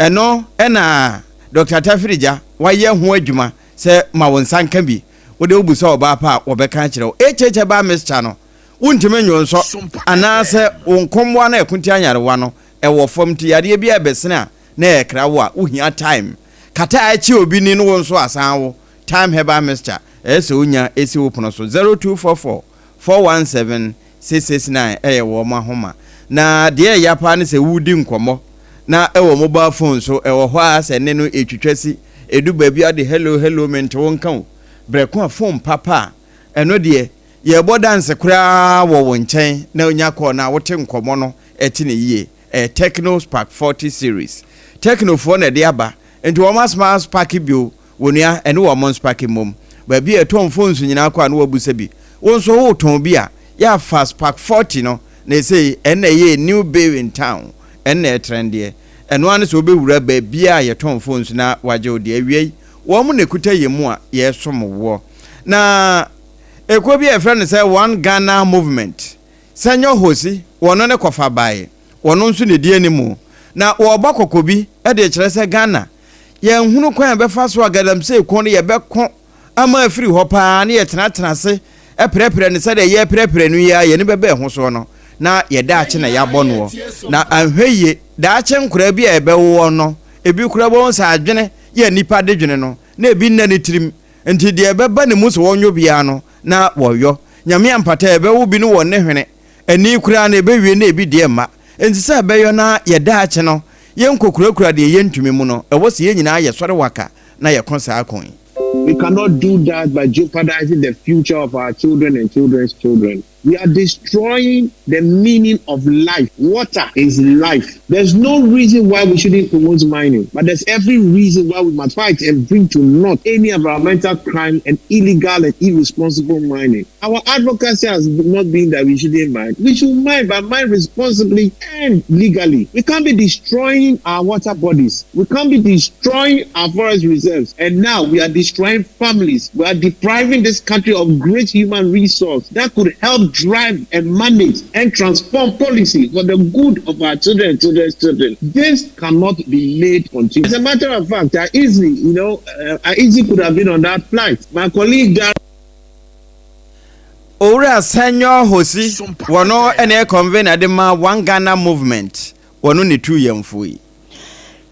Ɛno na Dɔkta Tafirigya wayɛ ho adwuma sɛ ma wo nsa nka bi. Wode wobisa ɔbaa pa a, wɔbɛka akyerɛ wo. HH Herbal Mixture no, wontumi nnwonsɔ anaasɛ wo nkommoa no a ɛko tia nyarewa no wɔ fam nti yareɛ bi a ɛbɛsene a na ɛrekra wo a, wohia thyme. Kata a ɛkye obi ni no wo nso asan wo. Thyme Herbal Mixture, ɛyɛ sɛ wonya si wo pono so. 0244 417 669 yɛ wɔn ahoma. Na deɛ ɛya paa ne sɛ woredi nkɔmmɔ na ɛwɔ mobile phone so, ɛwɔ hɔ ara sɛ nne no ɛretwitwa si, ɛdu baabi a wode hello hello mente wo nka o. Berɛ ko a phone papa a, ɛno deɛ yɛrebɔ dance koraa wɔ wo nkyɛn na wonya call no a wote nkɔmmɔ no ɛte no yie. Ɛyɛ Tecno Spark 40 series. Tecno foɔ na ɛde aba, nti wɔn asoma asparke bio Onua, ɛne wɔn nspake mmom. Baabi a yɛtɔn phones nyinaa kɔ a na wɔabusa bi. Wo nso woretɔn bi a, yɛ a fa Spark 40 no, na ɛsei ɛno na ɛyɛ new babe in town, ɛno na ɛtrɛndeɛ. Ɛno ara ne sɛ wobɛwura baabiara a yɛtɔn phones na woagye wo deɛ. Awiei, wɔn na ɛkuta yɛn mu a yɛresom woɔ. Na ekuo bi a yɛfrɛ no sɛ One Ghana Movement, Senyo Hosi, wɔno ne kɔfa baeɛ, wɔno nso na ɛdi animu. Na wɔrebɔ kɔkɔ bi de rekyerɛ sɛ Ghana Yɛnhunu kwan a yɛbɛfa so a galamsey ko no yɛbɛko ama afiri hɔ paa na yɛtenatena ase prɛprɛ no sɛdeɛ yɛreprɛprɛ no yi ara yɛn ani bɛba ɛho soɔ no na yɛ daakye na yɛabɔ noɔ. Na anhwɛ yie daakye nkoraa bi a yɛbɛwo wɔn no ebi koraa wobɛhu sɛ adwene yɛ nnipa de dwene no na ebi nna ne tirim nti deɛ ɛbɛba ne mu sɛ wɔnyɔ biara no na wɔyɔ. Nyame ampata yɛbɛwo bi no wɔ ne hwene ani koraa no ɛbɛwie na ebi deɛ mma. Enti sɛ ɛbɛyɔ na yɛ daakye no yɛnkokurakura deɛ yɛntumi mu no, ɛwɔ sɛ yɛn nyinaa yɛsɔre waka na yɛko saa ko yi. We cannot do that by jeopardizing the future of our children and children's children. We are destroying the meaning of life. Water is life. There's no reason why we shouldn't promote mining, but there's every reason why we must fight and bring to naught any environmental crime and illegal and irresponsible mining. Our advocacy has not been that we shouldn't mine. We should mine, but mine responsibly and legally. We can't be destroying our water bodies. We can't be destroying our forest reserves. And now we are destroying families. We are depriving this country of great human resource that could help drive and manage and transform policy for the good of our children and children's children. This cannot be made continue. As a matter of fact, I easily, you know, I easily could have been on that flight. My colleague, Dar- Owura Senyo Hosi, wɔno na ɛyɛ convener de ma One Ghana Movement, wɔno ne tu yɛnfo yi.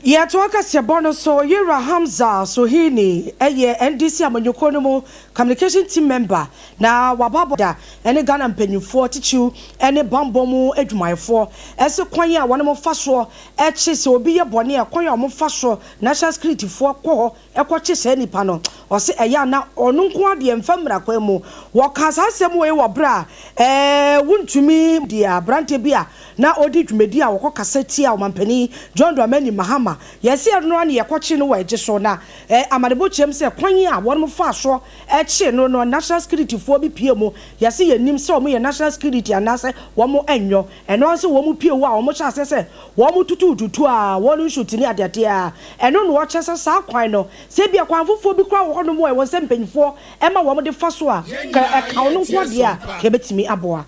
Yɛtoa kaseɛbɔ no so, Yewura Hamza Sohini yɛ NDC amanyɔkuo no mu Communication Team Member na waba abɔ da ne Ghana mpanyinfoɔ titiriw ne banbɔ mu adwumayɛfoɔ se kwan a wɔnom fa soɔ kye sɛ obi yɛ bɔne a kwan a wɔn fa soɔ National Security foɔ kɔ hɔ kɔ kye saa nipa no ɔse ɛyɛ a na ɔno nko ara deɛ mfa mmara kwan mu. Wɔkaa saa asɛm wei wɔ berɛ a wontumi deɛ aberanteɛ bi a na ɔredi dwumadi a wɔkɔ kasa tia Ɔmanpanin John Dramani Mahama. Yɛse ɛno ara na yɛkɔkyee no wɔ Agye so na amanebɔ kyerɛm sɛ kwan a wɔnom faa soɔ kyee no no National Security foɔ bi pue mu. Yɛse yɛnnim sɛ wɔn yɛ National Security anaasɛ wɔn nyɔ. Ɛno ara nso wɔn pue hɔ a wɔn hyɛ aseɛ sɛ wɔn tutu tutu a wɔn nsu te ne adeadeɛ a ɛno na wɔkyerɛ sɛ saa kwan no sɛ ebia kwan foforɔ bi koraa wɔ hɔnom a ɛwɔ sɛ mpanyinfoɔ ma wɔn de fa so a ka ɛka ɔno nko ara deɛ a ka ɛbɛtumi aboa.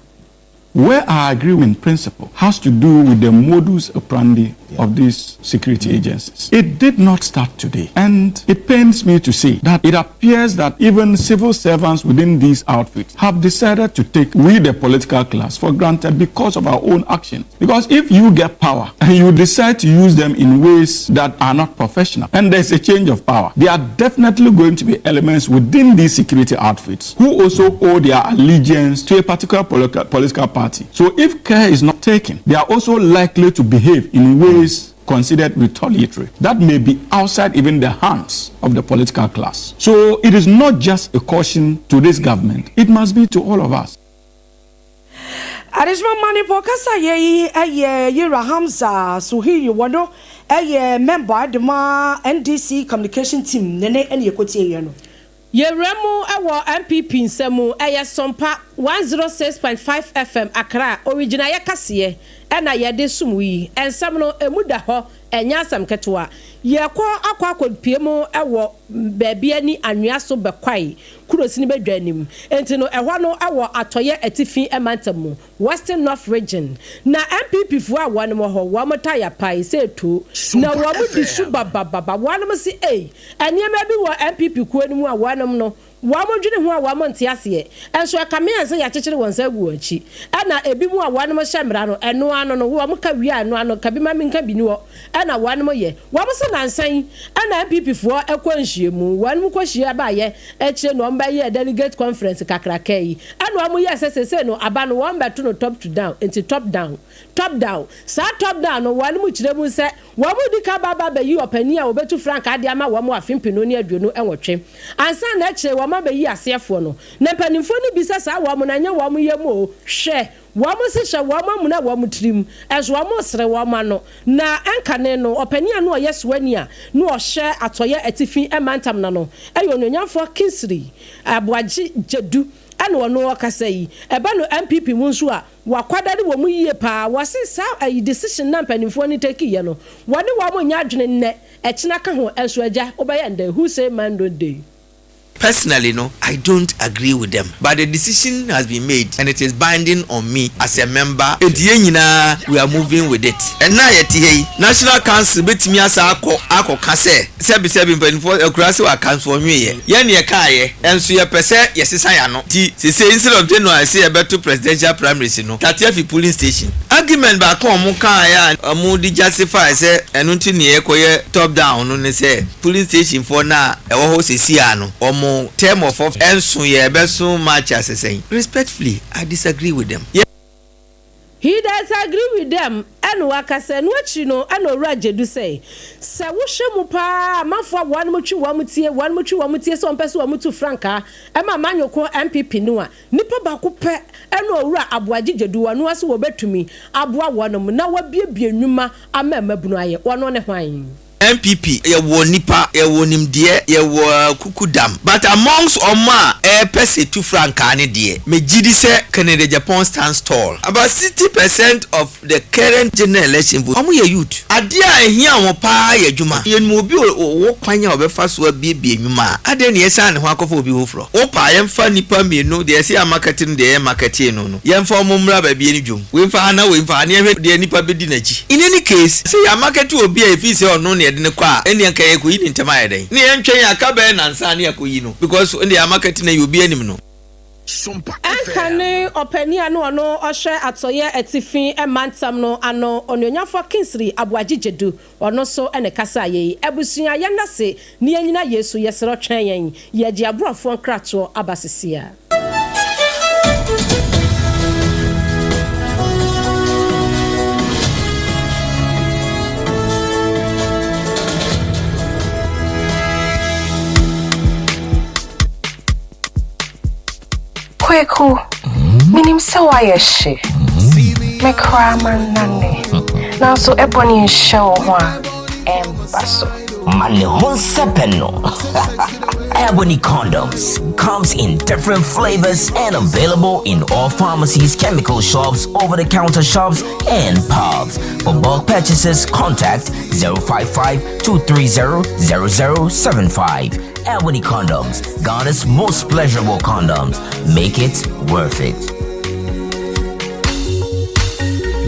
Where I agree in principle has to do with the modus operandi of these security agencies. It did not start today. And it pains me to say that it appears that even civil servants within these outfits have decided to take we, the political class, for granted because of our own actions. Because if you get power and you decide to use them in ways that are not professional, and there's a change of power, there are definitely going to be elements within these security outfits who also owe their allegiance to a particular political party. So if care is not taken, they are also likely to behave in ways considered retaliatory. That may be outside even the hands of the political class. So it is not just a caution to this government, it must be to all of us. Adesima Manipur kasayɛ yi yɛ Yera Hamza Suhiri wɔno yɛ mɛmba de ma NDC communication team ne ne na yɛkɔtie yɛ no. Yɛwura mu wɔ NPP nsa mu, ɛyɛ Sompa 106.5 FM Accra origyinaeɛ kaseɛ na yɛde som wo yi. Nsɛm no, ɛmu da hɔ, ɛnyɛ asɛm ketewa. Yɛkɔ akɔ akɔpue mu wɔ baabi ani anwea so bɛkwae kurosini badwa anim. Enti no, ɛhɔ no wɔ atɔeɛ atifi mantam mu, Western North Region. Na NPP foɔ a wɔnom wɔ hɔ, wɔn tae apae sɛ etuo, na wɔn di su babababa. Wɔnom se ei, Nneɛma bi wɔ NPP kuo no mu a wɔnom no, wɔn dwene ho a wɔn nte aseɛ. Nso ɛkame ayɛ sɛ yɛakyekyere wɔn nsa agu wɔn akyi. Ɛna ebinom a wɔnom hyɛ mmara no, ɛno ano no, wɔn ka wie a ɛno ano, ka bi ma menka bi ni hɔ, ɛna wɔnom yɛ. Wɔn se nansa yi ɛna NPP foɔ kɔ nhyiamu, wɔnom kɔ hyia baeɛ akyire no wɔn bɛyɛɛ delegate conference kakraka yi, ɛna wɔn yɛɛ sɛ seesei no aba no wɔn bɛto no top to down, nti top down, top down. Saa top down no wɔnom kyerɛ mu sɛ Wɔredi kan ba aba abɛyi ɔpanin a ɔbɛtu frankaa de ama wɔn wɔ afe mpenu ne 28 ansa na akyire wɔn abɛyi aseɛfoɔ no. Na mpanimfoɔ no bisa saa wɔn na ɛnyɛ wɔn yam o, hwɛ, wɔn se hyɛ wɔn amuna wɔn tirim, nso wɔn resere wɔn ano. Na ɛnkane no, ɔpanin a na ɔyɛ soani a na ɔhwɛ atɔeɛ atifi mantam no ano yɛ Onuonyamfoɔ Kingsley Aboagye Gyadu ɛna ɔno ɔkasa yi. Ɛba no NPP mu nso a, Wɔakwadare wɔ mu yie paa. Wɔse saa ayi decision no a mpanimfoɔ no take yɛ no, wɔne wɔn nyɛ adwene nnɛ, ɛkyena ka ho, ɛnso agya, wobɛyɛ ndɛn? Who say man don't dey? Personally no, I don't agree with them but the decision has been made and it is binding on me as a member enti yɛn nyinaa we are moving with it. Ɛnnɛ a yɛte ha yi, National Council bɛtumi asan akɔ akɔka sɛ Sɛbi sɛbi mpaninfoɔ akuraa se waka nso ɔnweeɛ. Yɛn ne yɛkaeɛ nso yɛpɛ sɛ yɛsesa yɛn ano nti sesei instead of January se yɛbɛto presidential primaries no starte afi polling station. Argument baako a wɔn kaeɛ a wɔn de justify sɛ ɛno nti ne yɛkɔyɛ top down no ne sɛ polling station foɔ no a ɛwɔ hɔ sesei ara no wɔn term of office ɛnso yɛ ɛbɛso March asesɛn. Respectfully I disagree with them. He disagree with them. Ɛna wakasa. Ɛno akyiri no ɛna Owura Gyedu sɛ, sɛ wohwɛ mu paa a amanfoɔ a wɔnom twe wɔn tie, wɔnom twe wɔn tie sɛ wɔn pɛ sɛ wɔn tu frankaa ɛma amanyɔkuo NPP no a, nipa baako pɛ ɛna Owura Aboagye Gyedu, ɔno ara so wɔbɛtumi aboa wɔnom na wabiebie nnwuma ama mmabunu ayɛ. Ɔno ne hwan? NPP yɛwɔ nipa, yɛwɔ nimdeɛ, yɛwɔ kukudam but amongst ɔmo a ɛɛpɛ sɛ tu frankaa no deɛ me gyidi sɛ Kennedy Agyapong stands tall. About 60% of the current general election vote ɔmo yɛ youth. Adeɛ a ɛhia wɔn paa yɛ adwuma. Yɛnim obi a ɔwɔ kwan a ɔbɛfa so abiebie nnwuma a, adɛn na yɛsan ne ho akɔfa obi foforɔ? Wopɛ a yɛmfa nnipa mmienu, deɛ yɛse yɛamakɛte no deɛ yɛmmakɛtee no no, yɛmfa wɔn mmra baabi yɛne dwom. Wei mfa ha na wei mfa ha na yɛnhwɛ deɛ nnipa bɛdi n'akyi. In any case, sɛ yɛamakɛte obi a yɛfii sɛ ɔno na yɛde no kɔ a, ɛnneɛ anka yɛrekɔyi no ntɛm ayɛ dɛn? Ne yɛntwɛn aka bɛyɛ nnansa na yɛakɔyi no because ɛnneɛ yɛamakɛte no ayi, obiara nim no. Ɛnka ne ɔpanin a na ɔno ɔhwɛ atɔeɛ atifi mantam no ano, Onuonyamfoɔ Kingsley Aboagye Gyedu, ɔno nso na ɛkasaa yei. Abusua, yɛnna ase na yɛnnyina yei so, yɛsrɛ wo twɛn yɛn, yɛregye aboafoɔ nkratoɔ aba sesia. Kweku, menim sɛ woayɛ hye. Me koraa mannane. Nanso ɛbɔ ne nhyɛ wo ho a, ɛmba so. Ma ne ho nsɛpɛ no. Ebony condoms comes in different flavors and available in all pharmacies, chemical shops, over-the-counter shops, and pubs. For bulk purchases, contact 055 230 0075. Ebony condoms, Ghana's most pleasurable condoms. Make it worth it.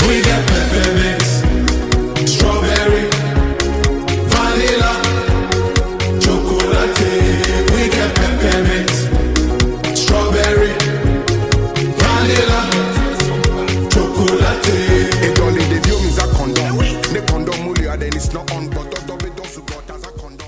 We got peppermint, strawberry, vanilla, chocolate. We got peppermint, strawberry, vanilla, chocolate. It only the view means a condom. The condom then it's not on, but as a condom.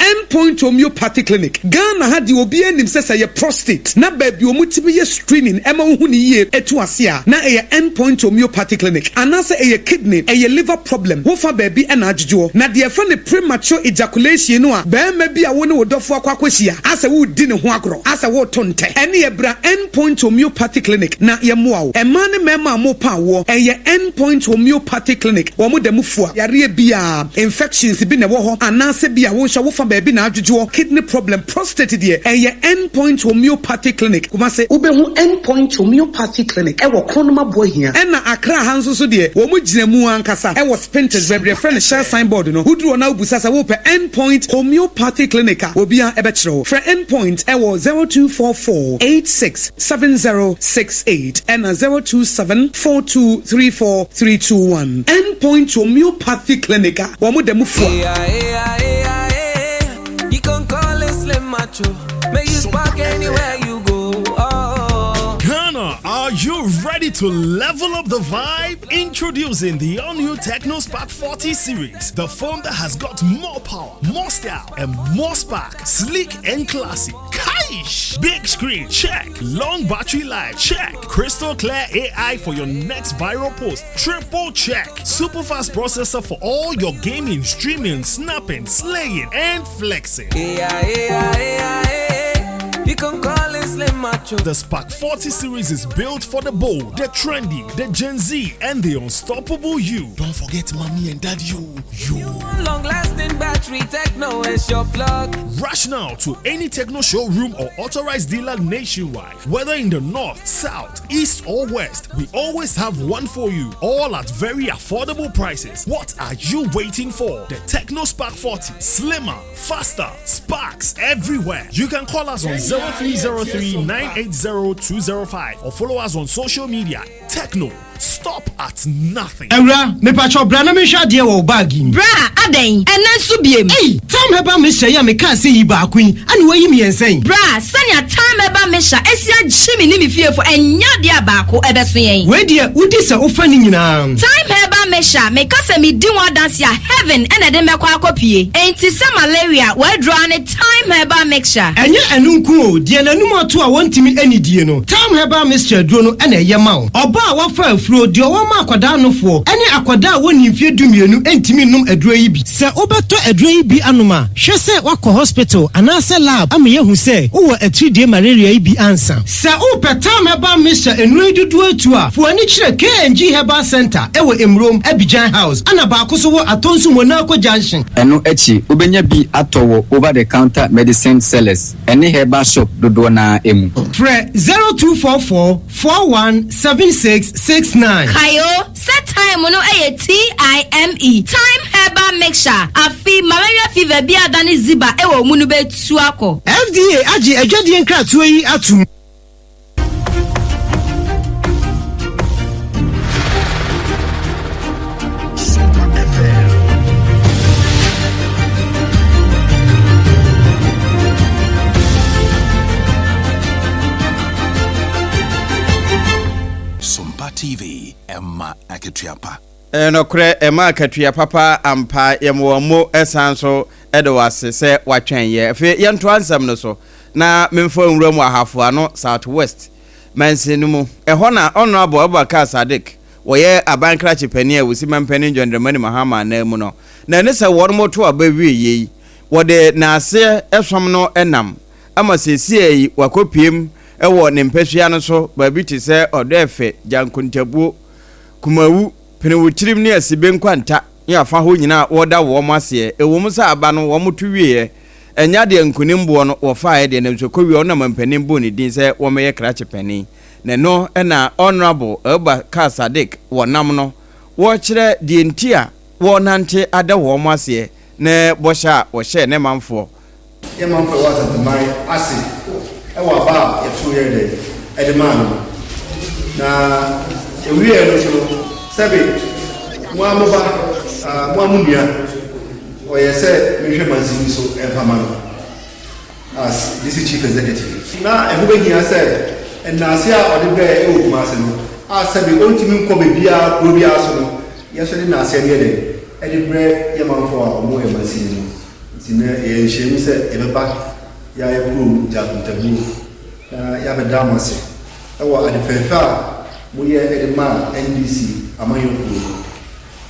Endpoint Homeopathy Clinic, Ghana ha deɛ obiara nim sɛ sɛ ɛyɛ prostate na baabi a wɔtumi yɛ screening ɛma wohu no yie ɛtu ase a na ɛyɛ Endpoint Homeopathy Clinic anaasɛ ɛyɛ kidney, ɛyɛ liver problem wofa baabi ɛna adwodwoɔ. Na deɛ yɛfrɛ no premature ejaculation no a barima bi a wo ne wo dɔfoɔ akɔ akɔhyia asɛ woredi ne ho agorɔ asɛ woreto ntɛ ɛneɛ bra Endpoint Homeopathy Clinic na yɛmmoa wo. Mmaa ne mmarima a morepa awoɔ ɛyɛ Endpoint Homeopathy Clinic wɔn da mu fua yareɛ biara. Infections bi na ɛwɔ hɔ anaasɛ bi a wo nso wofa baabi na adwodwoɔ, kidney problem, prostate deɛ ɛyɛ End Point Homeopathy Clinic, Kumasi. Wobɛhu End Point Homeopathy Clinic wɔ Kronom Aboahia. Ɛna Accra ha nso so deɛ wɔn gyina mu ankasa wɔ Spintex baabi yɛfrɛ no Shell sign board no. Woduru hɔ na wobisa sɛ wopɛ End Point Homeopathy Clinic a obiara bɛkyerɛ wo. Frɛ End Point wɔ 0244 86 7068 ɛna 027 4234 321. End Point Homeopathy Clinic a wɔn da mu fua. You can call it Slim Macho. May you spark anywhere you go. Oh. Ghana, are you ready to level up the vibe? Introducing the all-new Tecno Spark 40 series, the phone that has got more power, more style, and more spark. Sleek and classy. Kaish! Big screen, check. Long battery life, check. Crystal clear AI for your next viral post, triple check. Super fast processor for all your gaming, streaming, snapping, slaying, and flexing. Yeah, yeah, yeah, yeah. You can call it Slim Macho. The Spark 40 series is built for the bold, the trendy, the Gen Z, and the unstoppable you. Don't forget mommy and daddy, you. You. Long lasting battery, Tecno is your plug. Rush now to any Tecno showroom or authorized dealer nationwide. Whether in the north, south, east, or west, we always have one for you. All at very affordable prices. What are you waiting for? The Tecno Spark 40. Slimmer, faster, sparks everywhere. You can call us on 0303 980 205 or follow us on social media. Tecno, stop at nothing. Awura, mepakyɛw bra na menhwɛ adeɛ wɔ wo bag yi mu. Bra, adɛn? Ɛnnɛ nso biem? Ei! Thyme Herbal Mixture yi a mekaa sɛ yi baako yi, ɛna woayi mmiɛnsa yi? Bra, sɛnea Thyme Herbal Mixture asi agye me ne me fiefo, ɛnyɛ adeɛ a baako ɛbɛso yɛn. Wei deɛ, wodi sɛ wofa ne nyinaa. Thyme Herbal Mixture, meka sɛ medi ho adanse a, heaven na ɛde mɛkɔ akɔpue. Enti sɛ malaria, w'aduro ara ne Thyme Herbal Mixture. Ɛnyɛ ɛno nko o, deɛ n'anum ato a wɔntumi nnidie no, Thyme Herbal Mixture aduro no na ɛyɛ ma wo. Ɔbaa a wafa afuru. Titiriw, deɛ ɔwɔ ma akwadaa nofoɔ ne akwadaa a wɔnnii mfeɛ dumienu ntumi nnom aduro yi bi. Sɛ wobɛtɔ aduro yi bi anom a, hwɛ sɛ woakɔ hospital anaasɛ lab ama yɛahu sɛ wowɔ atiridie malaria yi bi ansa. Sɛ wopɛ Tam Herbal Mixture nnuro yi dodoɔ atu a, fa w'ani kyerɛ KNG Herbal Centre wɔ Emurom, Abidjan House, ɛna baako nso wɔ Atonsu Monaco Junction. Ɛno akyi, wobɛnya bi atɔ wɔ over the counter medicine sellers ne herbal shop dodoɔ no ara mu. Frɛ 0244 41 76 69. Kae o, sɛ thyme no yɛ TIME, Thyme Herbal Mixture, afe malaria fever bi a adane ziba wɔ wo mu no bɛtu akɔ. FDA agye adwadie nkratoɔ yi atom. Sompa TV, ɛma akatua pa. Ɛyɛ nokorɛ, ɛma akatua papa ampa. Yɛma wo mo san nso da wo ase sɛ woatwɛn yɛn. Afei yɛntoa nsɛm no so na memfa wo nwura mu Ahafo Ano South West mansin no mu. Ɛhɔ na Honourable Abubakar Sadiq, wɔyɛ aban krakye panin a wɔsi Mampanin John Dramani Mahama ananmu no. Na ɛne sɛ wɔn to aba wieɛ yi, wɔde n'aseɛ som no nam ama seesei yi wakɔpiem wɔ ne mpasua no so baabi te sɛ Ɔdɔɛfɛ, Gyankontabuo, Kumawu, Penewutirim ne Asibe Nkwanta ne afa hɔ nyinaa a wɔda wɔn aseɛ. Ɛwom sɛ aba no wɔto wieɛ, ɛnyɛ adeɛ nkonim boɔ no wɔfaeɛ deɛ, nanso ɛkɔwieɛ ɔno na mampanin bɔɔ ne din sɛ wɔmmɛyɛ krakye panin. Na ɛno na Honourable Abubakar Sadiq wɔnam no wɔrekyerɛ deɛ nti a wɔrenante ada wɔn aseɛ ne bɔhyɛ a wɔhyɛɛ ne manfoɔ. Yɛn manfo a ɛwɔ Asanteman ase wɔ aba a yɛtoo yɛɛ dɛn de maa no no. Na ɛwieɛ no nso no, sɛbe mo ara mo ba, mo ara mo nua, ɔyɛɛ sɛ menhwɛ mansin yi so mfa ma no as District Chief Executive. Na ɛho bɛhia sɛ nnaase a ɔde brɛɛ wɔ Kumase no, a sɛbe ɔntumi nkɔ baabiara, kuro biara so no, yɛn nso yɛde nnaaseɛ no yɛ dɛn de brɛ yɛn manfoɔ a wɔwɔ yɛn mansin no mu. Nti nnɛ yɛyɛ nhyiamu sɛ yɛbɛba yɛa yɛ kurom Gyakontabuo na yɛabɛda mo ase wɔ ade fɛɛfɛ a moyɛ de maa NDC amanyɔ kuo no.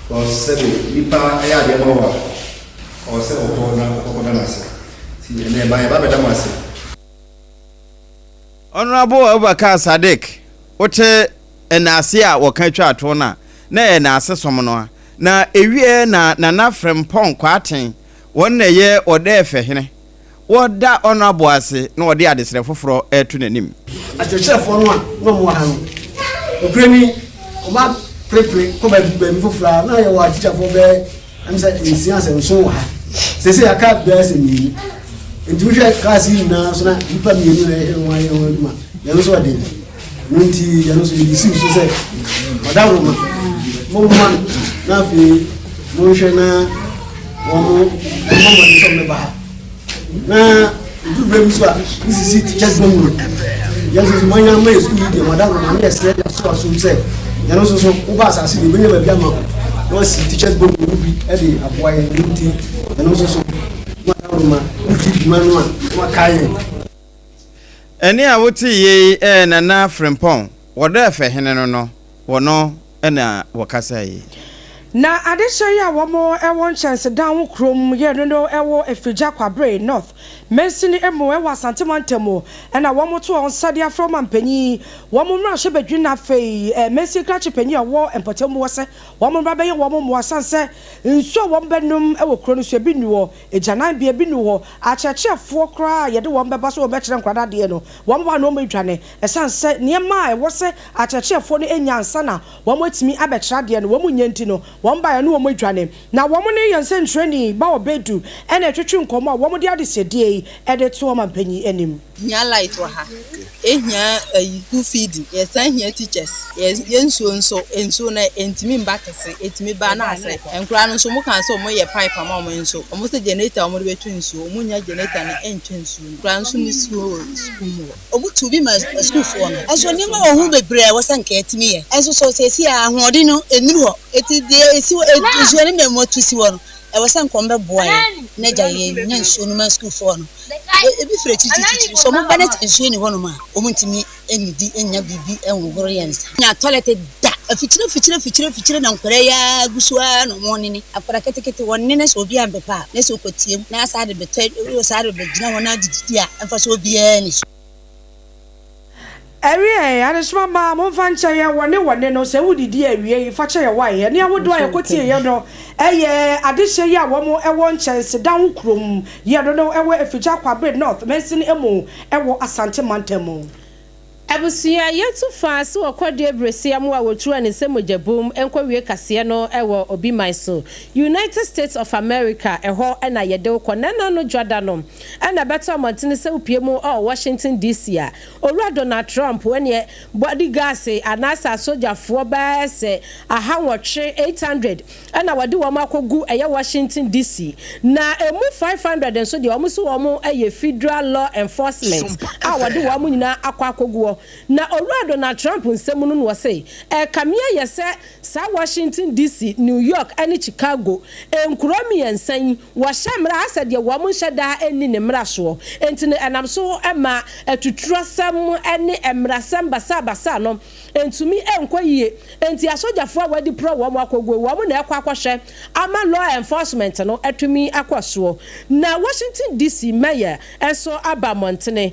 Cos sɛbe nipa yɛ adeɛ ma wo a, ɔwɔ sɛ ɔkɔ na ɔkɔda no ase. Nti ɛnnɛ yɛba yɛba abɛda mo ase. Honourable Abubakar Sadiq, wote nnaase a wɔka twaa toɔ no a, na ɛyɛ nnaase som no a. Na ɛwieɛ na Nana Frimpong Kwarteng, wɔn na ɛyɛ Ɔdɛɛfɛ hene, wɔda Honourable ase na wɔde adesrɛ foforɔ reto n'anim. Akyerɛkyerɛfoɔ no a na wɔwɔ ha no, nokorɛ ni, wɔaprepre kɔ baabi baabi foforɔ a na yɛwɔ atikyafoɔ bɛyɛ ɛm sɛ nsia sɛ nson wɔ ha. Seesei aka bɛyɛ sɛ mmienu. Nti wohwɛ klaase yi nyinaa so na nnipa mmienu na ɛhwɛ wɔn ayɛ wɔn adwuma. Yɛn nso ɔden. No nti yɛn nso yɛde siw so sɛ ɔdawuroma mommoa no na afei monhwɛ na wɔn mmɔ mmɔden sɛ wɔbɛba ha. Na ɛduru berɛ bi so a wosisi teachers dorm room. Yɛn nso so moanya ama yɛ sukuu yi deɛ mo adawuroma ne yɛsrɛ de aso asom sɛ yɛn nso so woba asase deɛ wobɛnya baabi ama wo na wasi teachers dorm room bi de aboa yɛn. No nti yɛn nso so mo adawuroma wodi dwuma no a na wakae yɛn. Ɛnne a wotee yei yɛ Nana Frimpong, Wɔdɔɛfɛ hene no no, wɔ no na wɔkasae yi. Na adehyɛ yi a wɔn wɔ nkyɛnsedan ho kurom yɛ no no wɔ Afigya Kwabre North mansini mu wɔ Asante mantam mu na wɔn to wɔn nsa de afrɛ ɔmanpanyin, wɔn mmarahyɛbadwini na afei mansin krakye panyin a ɔwɔ mpɔtam mu hɔ sɛ wɔn mmra bɛyɛ wɔn mmoa sane sɛ nsuo a wɔn bɛnom wɔ kuro no so ebi nni hɔ, agyananbea bi nni hɔ, akyerɛkyerɛfoɔ koraa a yɛde wɔn bɛba sɛ wɔbɛkyerɛ nkwadaa adeɛ no wɔn ba na wɔadwane ɛsiane sɛ nneɛma a ɛwɔ sɛ akyerɛkyerɛfoɔ no nya ansa na wɔatumi abɛkyerɛ adeɛ no wɔn nnya nti no, wɔn baeɛ no wɔadwane. Na wɔn ne yɛn sɛnkyerɛnni Bawa Bedu na ɛtwetwe nkɔmmɔ a wɔde adesrɛdeɛ yi de to ɔmanpanin anim. Hia light wɔ ha, ehia ayi school feeding, yɛsan hia teachers, yɛ yɛ nsuo nso, nsuo no ɛntumi mba kɛse, ɛtumi ba na asɛe. Nkwadaa no nso wɔn kaa sɛ wɔn yɛ pipe ama wɔn nso, wɔn sɛ generator a wɔn de bɛtwe nsuo, wɔn nnya generator no ɛntwe nsuo no. Nkwadaa nso nni school wɔ school mu hɔ. Wɔtu bi ma asukuufoɔ no. Nso nneɛma wɔ ho bebree a ɛwɔ sɛ nka yɛtumi yɛ. Nso so seesei a ahoɔden no nnuru hɔ. Enti deɛ ɛsi hɔ, nsuo no na wɔatu si hɔ no, ɛwɔ sɛ nka wɔbɛboa yɛn na agya yɛnya nsuo no ma asukuufoɔ no. Ebi firi akyirikyirikyiri, sɛ wɔba na sɛ nsuo nni hɔnom a, wɔntumi nnidi nnya biribi nhohoro yɛn nsa. Nya tɔlɛte da. Afikyire afikyire afikyire afikyire na nkwadaa yi ara gu so ara na wɔnene. Akwadaa ketekete, wɔnene sɛ obi ampɛpɛ a, na sɛ ɔkɔtia mu na saa de bɛtɔ, saa de bɛgyina hɔ na adididi a, mfasoɔ biara nni so. Ɛwiee, adesoma mma, momfa nkyɛ yɛn wɔne wɔne no, sɛ wodidi awie yi, fa kyɛ yɛn wae. Ɛnne ahodoɔ a yɛkɔtieeɛ no yɛ adehyeɛ yi a wɔn wɔ Nkyɛnsedan ho kurom yɛ no no wɔ Afigya Kwabre North mansini mu wɔ Asante mantam mu. Abusua, yɛtu fa sɛ wɔkɔ deɛ beresia mu a wɔturu a ne nsam mogya bum nkɔwie kaseɛ no wɔ obi man so, United States of America, ɛhɔ na yɛde wo kɔ. Nana no dwada no na ɛbɛtɔ mmɔntene sɛ wopue mu wɔ Washington DC a, Owura Donald Trump neɛ body guards anaasɛ asogyafoɔ bɛyɛ sɛ ahanwɔtwe, 800, na wɔde wɔn akɔgu ɛyɛ Washington DC na ɛmu 500 nso deɛ wɔn nso wɔn yɛ federal law enforcement a wɔde wɔn nyinaa akɔ akɔguɔ. Na Owura Donald Trump nsɛm no na ɔse ɛrekame ayɛ sɛ saa Washington DC, New York ne Chicago nkuro mmiɛnsa yi wɔhyɛ mmara asɛ deɛ wɔn nhyɛ da nni ne mmara soɔ nti no ɛnam so ma atuturasɛm ne mmarasɛm basabasa no ntumi nkɔ yie. Enti asogyafoɔ a wɔadi porɔ wɔn akɔguo wɔn na ɛkɔ akɔhwɛ ama law enforcement no atumi akɔ soɔ. Na Washington DC Mayor nso aba mmɔntene,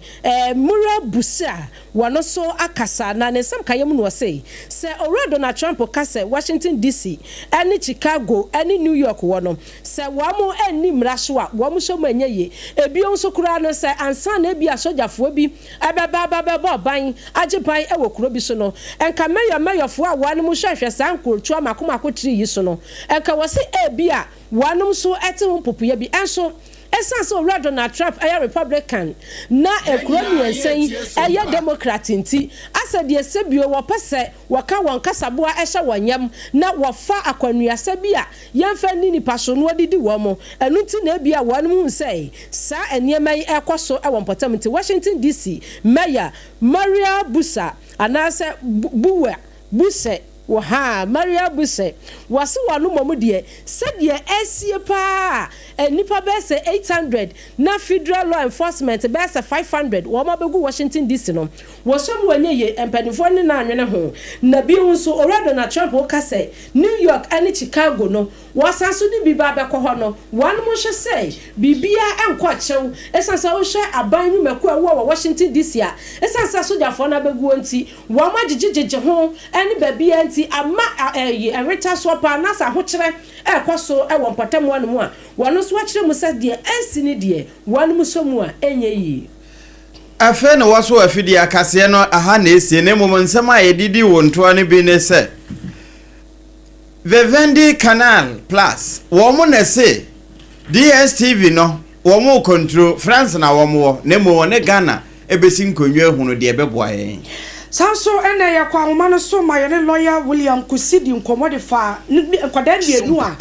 Muriel Bowser, wɔn nso akasa na ne nsɛm kaeɛ mu no ɔse, sɛ Owura Donald Trump ka sɛ Washington DC ne Chicago ne New York wɔ no, sɛ wɔn anni mmara so a, wɔn nso mu ɛnyɛ yie. Ebio nso koraa no, sɛ ansa na ebia asogyafoɔ bi ɛbɛba aba abɛbɔ ban agye ban wɔ kuro bi so no, nka mɛyɔ mɛyɔfoɔ a wɔnom hwɛhwɛ saa nkurotoa mako mako tiri yi so no, nka wɔse ebia wɔnom nso te ho mpopoeɛ bi. Nso, ɛsiane sɛ Owura Donald Trump yɛ Republican na kuro mmiɛnsa yi yɛ Democrat nti, asɛ deɛ sɛbio wɔpɛ sɛ wɔka wɔn kasaboa hyɛ wɔn yam na wɔfa akwannuasa bi a yɛmfa nni nnipa so na wɔde di wɔn. Ɛno nti na ebia wɔnom hu sɛ saa nneɛma yi rekɔ so wɔ mpɔtam nti. Washington, DC. Mayor Muriel Bowser, anaasɛ Bower, Buse, wɔ ha, Muriel Buse, wɔse wɔn mmom deɛ, sɛdeɛ ɛresie paa a, nnipa bɛyɛ sɛ 800 na federal law enforcement bɛyɛ sɛ 500 wɔn abɛgu Washington, DC. no. Wɔsɔ mu ɛnyɛ yie, mpanimfoɔ ne no annwene ho. Na bio nso, Owura Donald Trump reka sɛ New York ne Chicago no, wɔsan nso de bi ba abɛkɔ hɔ no, wɔnom nhwɛ sɛ biribiara nkɔ kyew. Ɛsiane sɛ wohwɛ aban nnwumakuo a ɛwɔ wɔ Washington DC a, ɛsiane sɛ asogyafoɔ no abɛguo nti, wɔn agyegyegyegye ho ne baabiara nti, ama ɛyi nwetasoɔ paa anaasɛ ahokyerɛ rekɔ so wɔ mpɔtam hɔnom a, wɔn nso akyerɛ mu sɛ deɛ ɛresi no deɛ, wɔnom sɔ mu a, ɛnyɛ yie. Afei na wɔso afidie akaseɛ no aha na esie na mmom nsɛm a yɛde di wo ntoa no bi ne sɛ Vivendi Canal Plus wɔn na ɛse DSTV no wɔn rekontro France na wɔn wɔ na mmom wɔne Ghana ɛbɛsi nkonnwa ahunu deɛ ɛbɛboa yɛn. Saa nso na yɛkɔ ahoma no so ma yɛne lɔya William Kusi di nkɔmmɔ de fa nkwadaa mmienu a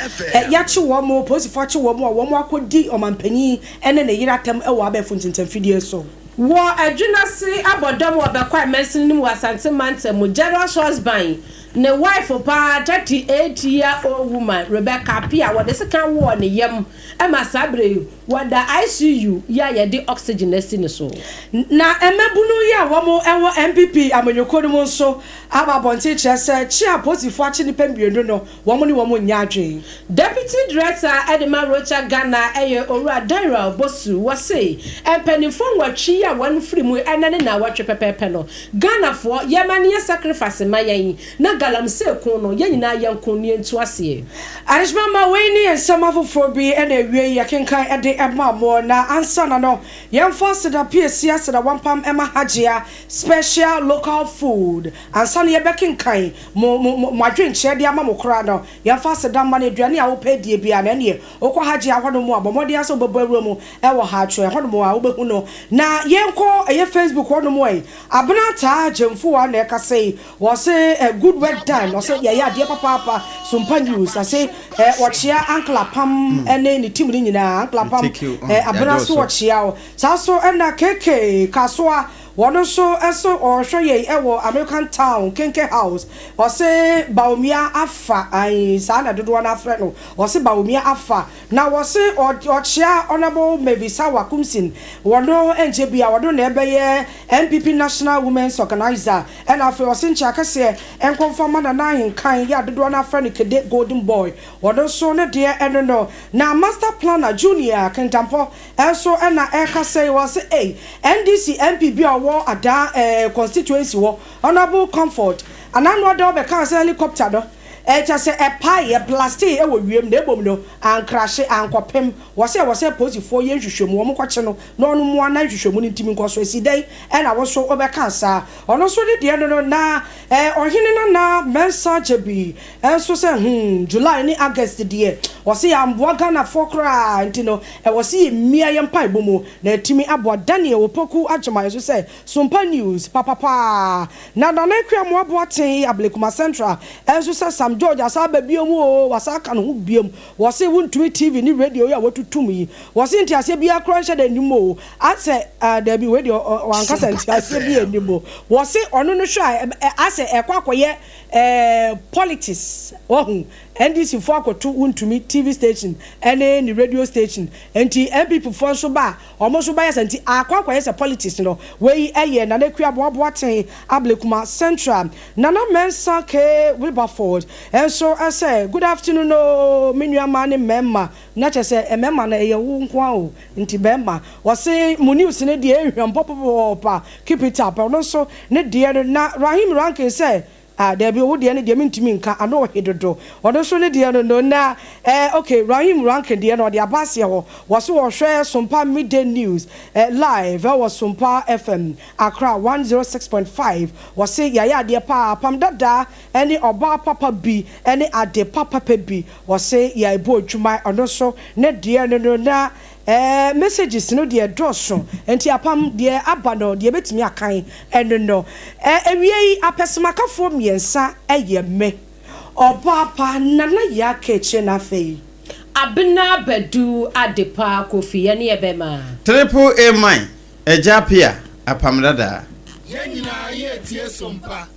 yɛakye wɔn, polisifo akye wɔn a wɔakɔdi ɔmanpanyin ne ne yere atɛm wɔ abɛɛfo ntentamfidie so. Wɔ Adwinase abɔdɔm wɔ Bɛkwae mansini no mu wɔ Asante mantam mu, General Schwarzbein ne wife paa 38 year old woman Rebecca Appiah wɔde sekan wɔɔ ne yam ma saa berɛ yi wɔda ICU yi a yɛde oxygen asi ne so. Na mmabunu yi a wɔn wɔ NPP amanyɔkuo no mu nso aba abɔnten kyerɛ sɛ kye a apolisifoɔ akye nnipa mmienu no Wɔn ne wɔn nyɛ adwene. Deputy Director de ma Rocha Ghana yɛ Owura Daryl Bosu. Wɔse mpaninfoɔ nwɔtwe yi a wɔn firi mu ɛnɛ ne naawɔtwe pɛpɛɛpɛ no, Ghanafoɔ yɛma no yɛ sacrifice mma yɛn na galamsey ko no yɛn nyinaa yɛnko na yɛntu aseɛ. Adehyema mma, wei ne nsɛm afoforɔ bi na awiei yɛkenkan de ma mo. Na ansa na no, yɛmfa aseda piesie aseda wampam ma Hajia Special Local Food ansa na yɛbɛkenkan Mo, mo, mo, mo adwenkyerɛ de ama mo koraa no, yɛmfa aseda mma no. Aduane a wopɛ adie biara no, ɛnneɛ wokɔ Hajia hɔnom a, bɔ mmɔden ara sɛ wobɛbɔ awura mu wɔ Haatso, ɛhɔnom a wobɛhu no. Na yɛnkɔ ɛyɛ Facebook hɔnom ɛ, Abena Taa Gyamfuwa na ɛkasa yi, ɔse eh, good work done, ɔse yɛyɛ adeɛ papaapa, Sumpa News, ɔse eh, ɔkyea Uncle Apam ne ne team no nyinaa, Uncle Apam, eh, Abena so ɔkyea wo. Saa nso na KK Kasoa. Wɔn nso so ɔrehwɛ yɛn wɔ American Town, Kenke House. Ɔse Bawumia afa, ae, saa na dodoɔ no ara frɛ no. Ɔse Bawumia afa. Na wɔse ɔkyea Honourable Mavis Hawa Kumsin, wɔno nkyɛ bia ɔno na ɛbɛyɛ NPP National Women's Organiser. Ɛna afei ɔse nkyɛ akɛseɛ nkɔ mfa ma Nana Ahenkan yɛ a dodoɔ no ara frɛ no Kede Golden Boy. Ɔno nso ne deɛ ɛno no. Na Master Planner Junior Kintampɔ nso na ɛrekasa yi, ɔse ei, NDC MP bi a ɔwɔ Adaa eh, constituency hɔ, Honourable Comfort Ananoa ɔbɛkaa sɛ helicopter no, eh, kyerɛ sɛ ɛpae, ɛblastee wɔ wiem na mmom no ankrahye, ankɔpem. Wɔse ɛwɔ sɛ apolisifoɔ yɛ nhwehwɛmu, wɔn kɔkye no na ɔno mmoa na nhwehwɛmu no ntumi nkɔ so. Ɛsi dɛn na wo nso wobɛka saa? Ɔno nso ne deɛ no no, na eh, Ɔhene Nana Mensah Gyebi nso sɛ hmm, July ne August deɛ ɔse yɛamboa Ghanafoɔ koraa nti no ɛwɔ se yɛmia yɛn mpaebɔ mu na atumi aboa. Daniel Opoku Agyemang nso sɛ Sompa News papa paa. Na Nana Akua Amoah Boateng Ablekuma Central nso sɛ Sam George asan aba biom oo, wasan aka ne ho biom. Wɔse wontumi TV ne radio yi a wɔatutum yi. Wɔse nteaseɛ biara koraa nhyɛ da nnim oo. Asɛ ah daabi wei deɛ wanka sɛ nteaseɛ biara nnim o. Wɔse ɔno no hwɛ a asɛ ɛkɔ akɔyɛ eh politics wahu. NDC foɔ akɔto wontumi TV station ne ne radio station nti NPP foɔ nso ba a wɔn nso bɛyɛ saa nti akɔ akɔyɛ sɛ politics no. Wei yɛ Nana Akua Aboah Boateng Ablekuma Central. Nana Mensah K Wilberford nso sɛ good afternoon oo me nua mmaa ne mmarima na kyerɛ sɛ mmarima no ɛyɛ wo nko ara o nti barima wɔse mo news no deɛ ɛhwam pɔpɔpɔpɔpa keep it up ɔno nso ne deɛ no na Rahim Rankin sɛ Ah dabi wo deɛ no deɛ mentumi nka ano ɔhe dodo ɔno nso ne deɛ no no na eh ok Rahim Rankin deɛ no ɔde aba aseɛ hɔ wɔse wɔhwɛ Sompa Midday News eh live ɛwɔ Sompa FM Accra 106.5 wɔse yɛayɛ adeɛ paa apam dadaa ɛne ɔbaa papa bi ɛne ade papapa bi wɔse yɛɛbɔ adwuma ɔno nso ne deɛ no no na Eh messages no deɛ ɛdɔɔso nti apam deɛ aba no deɛ ɛbɛtumi akan ɛno no eh awia yi apɛsɛmakafoɔ mmiɛnsa ɛyɛ me ɔbaa pa Nana Yaa Kaakyire na afei. Abena Badu Adepa Kofi yɛne yɛ bɛma. Triple A man, Agya Appiah, Apam Dadaa. Yɛn nyinaa yɛretie som pa.